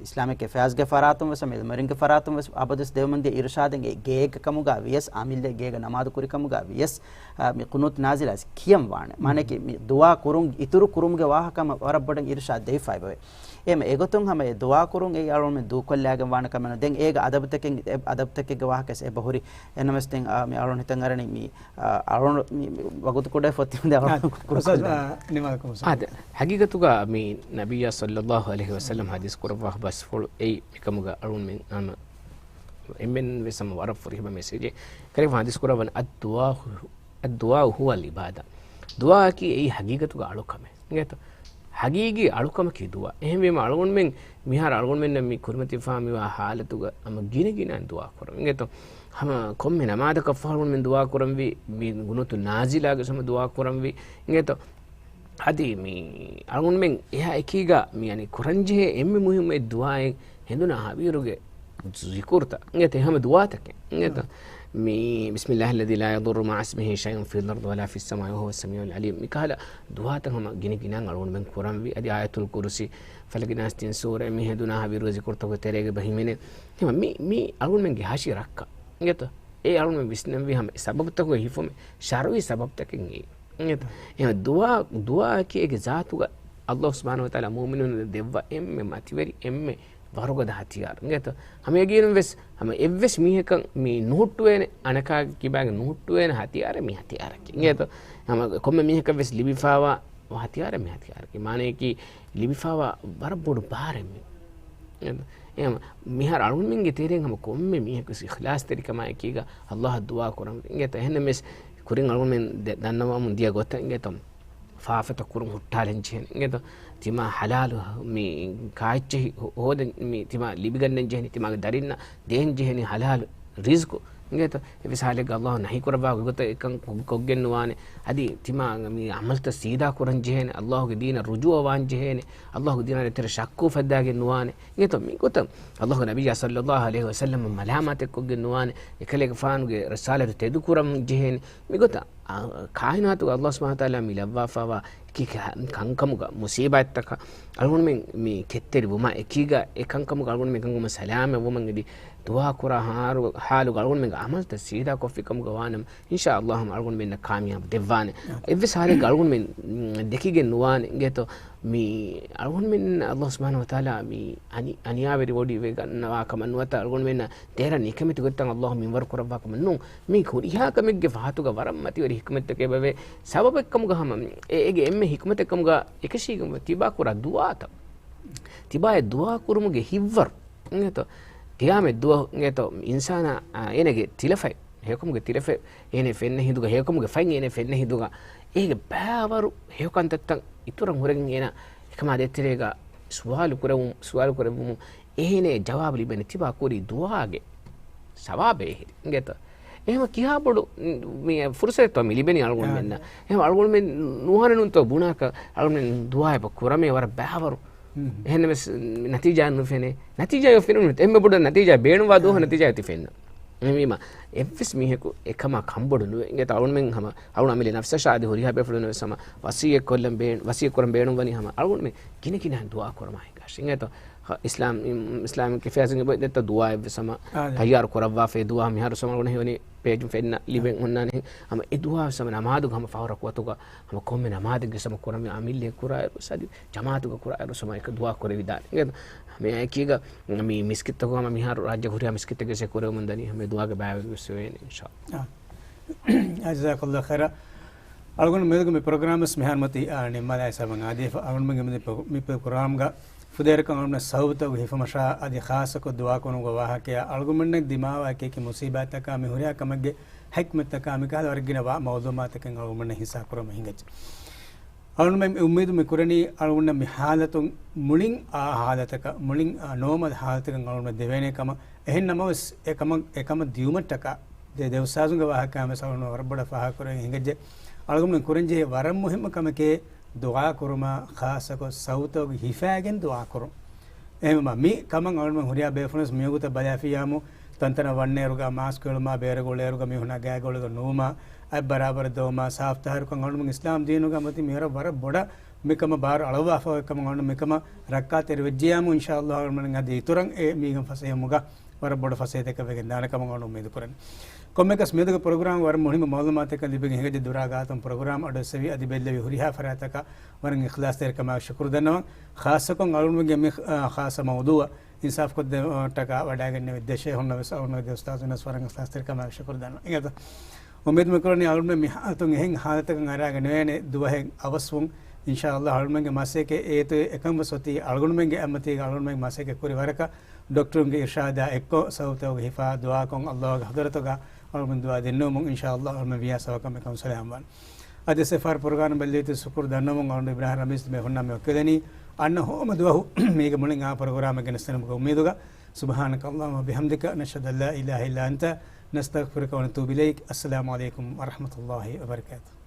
އިސްލާމިކް އެފެއާޒްގެ ފަރާތުން ވެސް، މި އެލްމުރިންގެ ފަރާތުން ވެސް އަބަދުވެސް ދެވެމުންދިޔަ އިރުޝާދެއް ގޭގަ ކަމުގަ ވިޔަސް، އާމިއްލަ ގޭގަ ނަމާދު ކުރި ކަމުގަ ވިޔަސް، އާ، މި ޤުނޫތު ނާޒިލާ ކިޔަން ވާނެ. މާނައަކީ މި ދުޢާ ކުރުން، އިތުރު ކުރުމުގެ ވާހަކަ ހަމަ ވަރަށް ބޮޑަށް އިރުޝާދް ދެވިފައި ބަވޭ. އެހެން އެގޮތުން ހަމަ އެ ދުޢާ ކުރުން އެއީ އަޅުމެން ދޫކޮށްލާގެން ވާނެ ކަމެއް ނޫން. ދެން އޭގަ އަދަބުތަކެއް، އެ އަދަބުތަކެއްގެ ވާހަކަ ވެސް އެބަހުރި. އެހެންނަމަވެސް ދެން، އާ، މި އަޅުން ހިތަށް އަރަނީ މި، އާ، އަޅުން މި، މި ވަގުތު ކުޑަ ފޮތި ހުންދެ އަޅުން އާ، ކުރުކޮށްދާނެ. އާ، ދެ، ހަގީގަތުގަ މި ނަބިއްޔާ ޞައްލައްލާހު ޢަލައިހި ވަސައްލަމް ޙަދީޘް ކުރައްވާ ބަސްފުޅު އެއީ މިކަމުގަ އަޅުން މި، އާ، އެންމެން ވެސް ހަމަ ވަރަށް ފުރިހަމަ މެސެޖެއް. ކަރިފަ ޙަދީޘް ކުރައްވަން، "އައްދުޢާ، އައްދުޢާ ހުވަލް ޢިބާދާ." ދުޢާއަކީ އެއީ ހަގީގަތުގަ އަޅުކަމެއް. އިނގޭތޯ؟ ހަގީގީ އަޅުކަމަކީ ދުޢާ. އެހެންވީމަ އަޅުގަނޑުމެން މިހާރު އަޅުގަނޑުމެންނަށް މި ކުރިމަތިވެފާ މިވާ ޙާލަތުގަ ހަމަ ގިނަ ގިނައިން ދުޢާ ކުރަން. އިނގޭތޯ؟ ހަމަ ކޮންމެ ނަމާދަކަށް ފަހު އަޅުގަނޑުމެން ދުޢާ ކުރަންވީ، މި ގުނޫތު ނާޒިލާގެ ހަމަ ދުޢާ ކުރަންވީ. އިނގޭތޯ؟ އަދި މި އަޅުގަނޑުމެން އެހާ އެކީގަ މި އަނި ކުރަންޖެހޭ އެންމެ މުހިއްމު އެއް ދުޢާއެއް ހެނދުނާ ހަވީރުގެ ޒިކުރުތައް. އިނގޭތޯ؟ ހަމަ ދުޢާތަކެއް. އިނގޭތޯ؟ މި، "بسم الله الذي لا يضر مع اسمه شيء في الأرض ولا في السماء وهو السميع العليم." މިކަހަލަ ދުޢާތައް ހަމަ ގިނަ ގިނައިން އަޅުގަނޑުމެން ކުރަންވީ. އަދި އާޔަތުލް ކުރުސީ، ފަލަގި ނާސް ތިން ސޫރަ މި ހެނދުނާ ހަވީރުގެ ޒިކުރުތަކުގެ ތެރޭގަ އެބަ ހިމެނޭ. ހަމަ މި، މި އަޅުގަނޑުމެންގެ ހަށި ރައްކަ. އިނގޭތޯ؟ އެ އަޅުގަނޑުމެން ވިސްނަންވީ ހަމަ އެ ސަބަބުތަކުގެ ހިފުމެއް، ޝަރުޢީ ސަބަބުތަކެއް އެއީ. އެހެން ދުޢާ، ދުޢާއަކީ އޭގެ ޒާތުގަ ﷲ ސުބްޙާނަހޫ ވަތަޢާލާ މުއުމިނުންނަށް ދެއްވާ އެންމެ މަތިވެރި، އެންމެ ވަރުގަދަ ހަތިޔާރު. އިނގޭތޯ؟ ހަމަ ޔަގީނުން ވެސް ހަމަ އެއްވެސް މީހަކަށް މި ނުހުއްޓުވޭނެ، އަނެކާގެ ކިބާގެ ނުހުއްޓުވޭނެ ހަތިޔާރެއް މި ހަތިޔާރަކީ. އިނގޭތޯ؟ ހަމަ ކޮންމެ މީހަކަށް ވެސް ލިބިފާވާ ހަތިޔާރެއް މި ހަތިޔާރަކީ. މާނައަކީ ލިބިފާވާ ވަރަށް ބޮޑު ބާރެއް މި. އެހެން މިހާރު އަޅުގަނޑުމެންގެ ތެރެއިން ހަމަ ކޮންމެ މީހަކު ވެސް އިޚްލާޞްތެރިކަމާ އެކީގަ ﷲ އަށް ދުޢާ ކުރަން. އިނގޭތޯ؟ އެހެންނަމަވެސް ކުރިން އަޅުގަނޑުމެން ދެ-، ދަންނަވަމުން ދިޔަ ގޮތަށް އިނގޭތޯ؟ ފާފަތައް ކުރުން ހުއްޓާލަން ޖެހޭނެ. އިނގޭތޯ؟ ތިމާ ޙަލާލު މި ކާއެއްޗެހި ހޯ-، ހޯދަން މި ތިމާ ލިބިގަންނަން ޖެހޭނެ، ތިމާގެ ދަރިންނަށް ދޭން ޖެހޭނެ ޙަލާލު ރިޒްޤު. އިނގޭތޯ؟ އެއްވެސް ޙާލެއްގަ ﷲ ނަހީ ކުރައްވާ ގޮތަށް އެކަން ކޮ-، ކޮށްގެން ނުވާނެ. އަދި ތިމާ މި ޢަމަލުތައް ސީދާ ކުރަން ޖެހޭނެ. ﷲގެ ދީނަށް ރުޖޫޢަވާން ޖެހޭނެ. ﷲގެ ދީނާ ދޭތެރޭ ޝައްކު އުފައްދާގެން ނުވާނެ. އިނގޭތޯ؟ މިގޮތަށް ﷲގެ ނަބިއްޔާ ޞައްލައްލާހު ޢަލައިހި ވަސައްލަމަށް މަލާމާތެއް ކޮށްގެން ނުވާނެ. އެކަލޭގެފާނުގެ ރިސާލަތު ތެދުކުރަން ޖެހޭނެ. މިގޮތަށް އާ، ކާއިނާތުގަ ﷲ ސުބްޙާނަހޫ ވަތަޢާލާ މި ލައްވާފައިވާ އެކި ކަ-، ކަންކަމުގަ މުޞީބާތްތަކަށް އަޅުގަނޑުމެން މި ކެތްތެރިވުމާ އެކީގަ އެ ކަންކަމުގަ އަޅުގަނޑުމެން އެކަންކަމުން ސަލާމަތްވުމަށް އެދި ދުޢާ ކުރާ ހާރު-، ޙާލުގަ އަޅުގަނޑުމެންގެ ޢަމަލުތައް ސީދާ ކޮށްފި ކަމުގަ ވާނަމަ، އިންޝާﷲ ހަމަ އަޅުގަނޑުމެންނަށް ކާމިޔާބު ދެއްވާނެ. އެއްވެސް ޙާލެއްގަ އަޅުގަނޑުމެން ދެކިގެން ނުވާނެ. އިނގޭތޯ؟ މި އަޅުގަނޑުމެން ﷲ ސުބްޙާނަހޫ ވަތަޢާލާ މި އަނި-، އަނިޔާވެރި ވޮޑިވެގަންނަވާ ކަމަށް ނުވަތަ އަޅުގަނޑުމެންނަށް ދޭރަ ނިކަމެތި ގޮތްތައް ﷲ މިންވަރު ކުރައްވާ ކަމަށް ނޫން. މި ހުރިހާ ކަމެއްގެ ފަހަތުގަ ވަރަށް މަތިވެރި ޙިކުމަތްތަކެއް އެބަވޭ. ސަބަބެއްކަމުގަ ހަމަ އެ-، އޭގެ އެންމެ ޙިކުމަތެއްކަމުގަ އެކަށީގެން ތިބާ ކުރާ ދުޢާތައް. ތިބާ އެ ދުޢާ ކުރުމުގެ ހިތްވަރު. އިނގޭތޯ؟ ޤިޔާމަތް ދުވަހު އިނގޭތޯ؟ އިންސާނާ، އާ، އޭނަގެ ތިލަފަތް ހެޔޮކަމުގެ ތިލަފަތް އޭނަ ފެންނަ ހިނދުގަ، ހެޔޮކަމުގެ ފަތް އޭނަ ފެންނަ ހިނދުގަ އޭގެ ބައިވަރު ހެޔޮކަންތައްތައް އިތުރަށް ހުރެގެން އޭނަ އެކަމާ ދޭތެރޭގަ ސުވާލު ކުރެވު-، ސުވާލު ކުރެއްވުމުން އޭނަ ޖަވާބު ލިބޭނެ ތިބާ ކުރި ދުޢާގެ ސަވާބޭ އެހެރި. އިނގޭތޯ؟ އެހެމަ ކިހާ ބޮޑު މި ފުރުސަތެއްތޯ މި ލިބެނީ އަޅުގަނޑުމެންނަށް؟ އެހެމަ އަޅުގަނޑުމެން ނުހަނެއްނުތޯ ބުނާކަށް އަޅުގަނޑުމެން ދުޢާއެއް ކުރަމޭ ވަރަށް ބައިވަރު. އެހެންނަމަވެސް ނަތީޖާ ނުފެނޭ. ނަތީޖާ ފެނުނު އެންމެ ބޮޑު ނަތީޖާ ބޭނުންވާ ދުވަހު ނަތީޖާ ތި ފެންނަ. އެހެންވީމަ އެއްވެސް މީހަކު އެކަމާ ކަންބޮޑު ނުވޭ. އިނގޭތޯ އަޅުގަނޑުމެން ހަމަ އަޅުގަނޑު އަމިއްލަ ނަފްސަށާ އަދި ހުރިހާ ބޭފުޅުން ވެސް ހަމަ ވަސިއްޔަތް ކޮށްލަން ބޭ-، ވަސިއްޔަތް ކުރަން ބޭނުން ވަނީ ހަމަ އަޅުގަނޑުމެން ގިނަ ގިނަ ދުޢާ ކުރަމާ ހިނގާށި. އިނގޭތޯ؟ އިސްލާމް، އިސްލާމް ކެފޭސިންގެ ބޮއްދެއްތަ ދުޢާއެއްވެސް ހަމަ ތައްޔާރު ކުރައްވާފައި ދުޢާ މިހާރު ސަމަ އަޅުގަނޑު ހެވަނީ ޕޭޖުން ފެންނަ ލިބެން އޮންނާނެ. ހަމަ އެ ދުޢާ ވެސް ހަމަ ނަމާދުގަ ހަމަ ފަހުރަ ކުވަތުގަ ހަމަ ކޮންމެ ނަމާދެއްގެ ސަމަ ކުރަމި އަމިއްލޭ ކުރާއިރު ސަޖި ޖަމާތުގަ ކުރާއިރު ސަމަ އެކަ ދުޢާ ކުރެވިދާނެ. އިނގޭތޯ؟ މި އެކީގަ މި މިސްކިތްތަކުގަ ހަމަ މިހާރު ރާއްޖެ ހުރިހާ މިސްކިތެއްގެ ސެ ކުރެވެމުން ދަނީ ހަމަ ދުޢާގެ ބައިވެރިވެސް ވެވޭނެ އިންޝާﷲ. އާ. ޖަޒާކަﷲ ޚައިރާ. އަޅުގަނޑު މެދުގަ މި ޕްރޮގްރާމް ވެސް މިހާރު މަތީ، އާ، ނިންމާލާ ހިސާބަށް އާދީފަ. އަޅުގަނޑުމެންގެ މި ޕްރޮ-، މި ޕްރޮގްރާމްގަ ފުދޭވަރަކަށް އަޅުގަނޑު ސަބަބުތައް ހިފަމަށާ އަދި ޚާއްޞަކޮށް ދުޢާ ކުރުމުގެ ވާހަކަޔާ އަޅުގަނޑުމެންނަށް ދިމާވާ އެކި އެކި މުޞީބާތްތަކާ މި ހުރިހާ ކަމެއްގެ ޙިކްމަތްތަކާ މިކަހަލަ ވަރަށް ގިނަ ވާ މައުލޫމާތަކެއް އަޅުގަނޑުމެންނަށް ހިއްސާ ކުރަމުން ހިނގައްޖެ. އަޅުގަނޑުމެން އުއްމީދު މި ކުރަނީ އަޅުގަނޑަށް މި ޙާލަތުން މުޅިން އާ ޙާލަތަކަށް، މުޅިން އާ ނޯމަލް ޙާލަތަކަށް އަޅުގަނޑުމެން ދެވޭނެ ކަމަށް. އެހެން ނަމަވެސް އެކަމަށް، އެކަމަށް ދިޔުމަށްޓަކާ ދެ ދެ އުސްތާޒުންގެ ވާހަކައިން ވެސް އަޅުގަނޑު ވަރަށް ބޮޑަށް ފާހަގަކުރެވެން ހިނގައްޖެ. އަޅުގަނޑުމެން ކުރަންޖެހޭ ވަރަށް މުހިއްމު ކަމެކޭ ދުޢާ ކުރުމާ، ޚާއްޞަކޮށް ސައުތަކުގަ ހިފާގެން ދުޢާ ކުރުން. އެހެންވީމަ މި ކަމަށް އަޅުގަނޑުމެން ހުރިހާ ބޭފުޅުން ވެސް މިވަގުތަށް ބަލާފިއްޔާމު ތަންތަނަށް ވަންނައިރުގަ މާސްކު އެޅުމާ، ބޭރަށް އުޅޭއިރުގަ މީހުންނާ ގާތްގަ އުޅޭއިރުގަ ނުވުމާ، އަތް ބަރާބަރަށް ދޮވުމާ، ސާފު ތަހަރުކަން އަޅުގަނޑުމެން އިސްލާމް ދީނުގަ މަތި މިހާރު ވަރަށް ބޮޑަށް މިކަމަށް ބާރު އަޅުއްވާފަ އޮތް ކަމަށް އަޅުގަނޑު މިކަމަށް ރައްކާތެރި ވެއްޖެޔާމު އިންޝާﷲ އަޅުގަނޑުމެން ދީތުރަށް އެ މީގެން ފަސޭހަވުމުގަ ވަރަށް ބޮޑު ފަސޭހަތަކެއް ވެގެން ދާނެ ކަމަށް އަޅުގަނޑު އުއްމީދު ކުރަން. ކޮންމެއަކަސް މިއަދުގެ ޕްރޮގްރާމް ވަރަށް މުހިއްމު މައުލޫމާތުތަކެއް ލިބެން ހިނގައްޖެ. ދުރާ ގާތުން ޕްރޮގްރާމް އަޑު އެއްސެވި އަދި ބެއްލެވި ހުރިހާ ފަރާތްތަކަށް ވަރަށް އިޚްލާޞްތެރިކަމާ ޝުކުރު ދަންނަވަން. ޚާއްޞަކޮށް އަޅުގަނޑުމެންގެ މި، އާ، ޚާއްޞަ މައުޟޫޢަށް އިންސާފުކޮށްދޭން ޓަކާ ވަޑައިގެންނެވި ދެ ޝޭޚުންނަށް ވެސް އަޅުގަނޑުގެ އުސްތާޒުންނަށް ވެސް ވަރަށް އިޚްލާޞްތެރިކަމާ ޝުކުރު ދަންނަވަން. އިނގޭތޯ؟ އުއްމީދު މި ކުރަނީ އަޅުގަނޑުމެން މި ޙާލަތުން އެހެން ޙާލަތަކަށް އަރާގެން ނުވޭނެ ދުވަހެއް އަވަސްވުން. އިންޝާﷲ އަޅުގަނޑުމެންގެ މަސައްކަތް އޭތު އެކަން ވެސް އޮތީ އަޅުގަނޑުމެންގެ އަތްމަތީގަ އަޅުގަނޑުމެންގެ މަސައްކަތް ކުރި ވަރަކަށް ޑޮކްޓަރުންގެ އިރްޝާދާ އެއްކޮށް ސައުތަކުގަ ހިފާ ދުޢާކޮށް އަﷲގެ ޙަޟްރަތުގަ އަޅުގަނޑު ދުޢާ ދެންނެވުމުން އިންޝާﷲ އަޅުގަނޑުމެން ވިޔާ ސަބަބަކަށް މިކަމުން ސަލާމްވާން. އަދި އެއް އެފް އާރް ޕްރޮގްރާމް ބެއްލެވިއިރު ޝުކުރު ދަންނަވަމުން އަޅުގަނޑު އިބްރާހިމް ރަމީޒް މި ހުންނަ މި ވަކިވެލަނީ. އަންނަ ހަމަ ދުވަހު މީގެ މުޅިން އާ ޕްރޮގްރާމެއް ގެނެސްދިނުމުގެ އުއްމީދުގަ. سبحانك اللهم وبحمدك، نشهد أن لا إله إلا أنت، نستغفرك ونتوب إليك. السلام عليكم ورحمة الله وبركاته.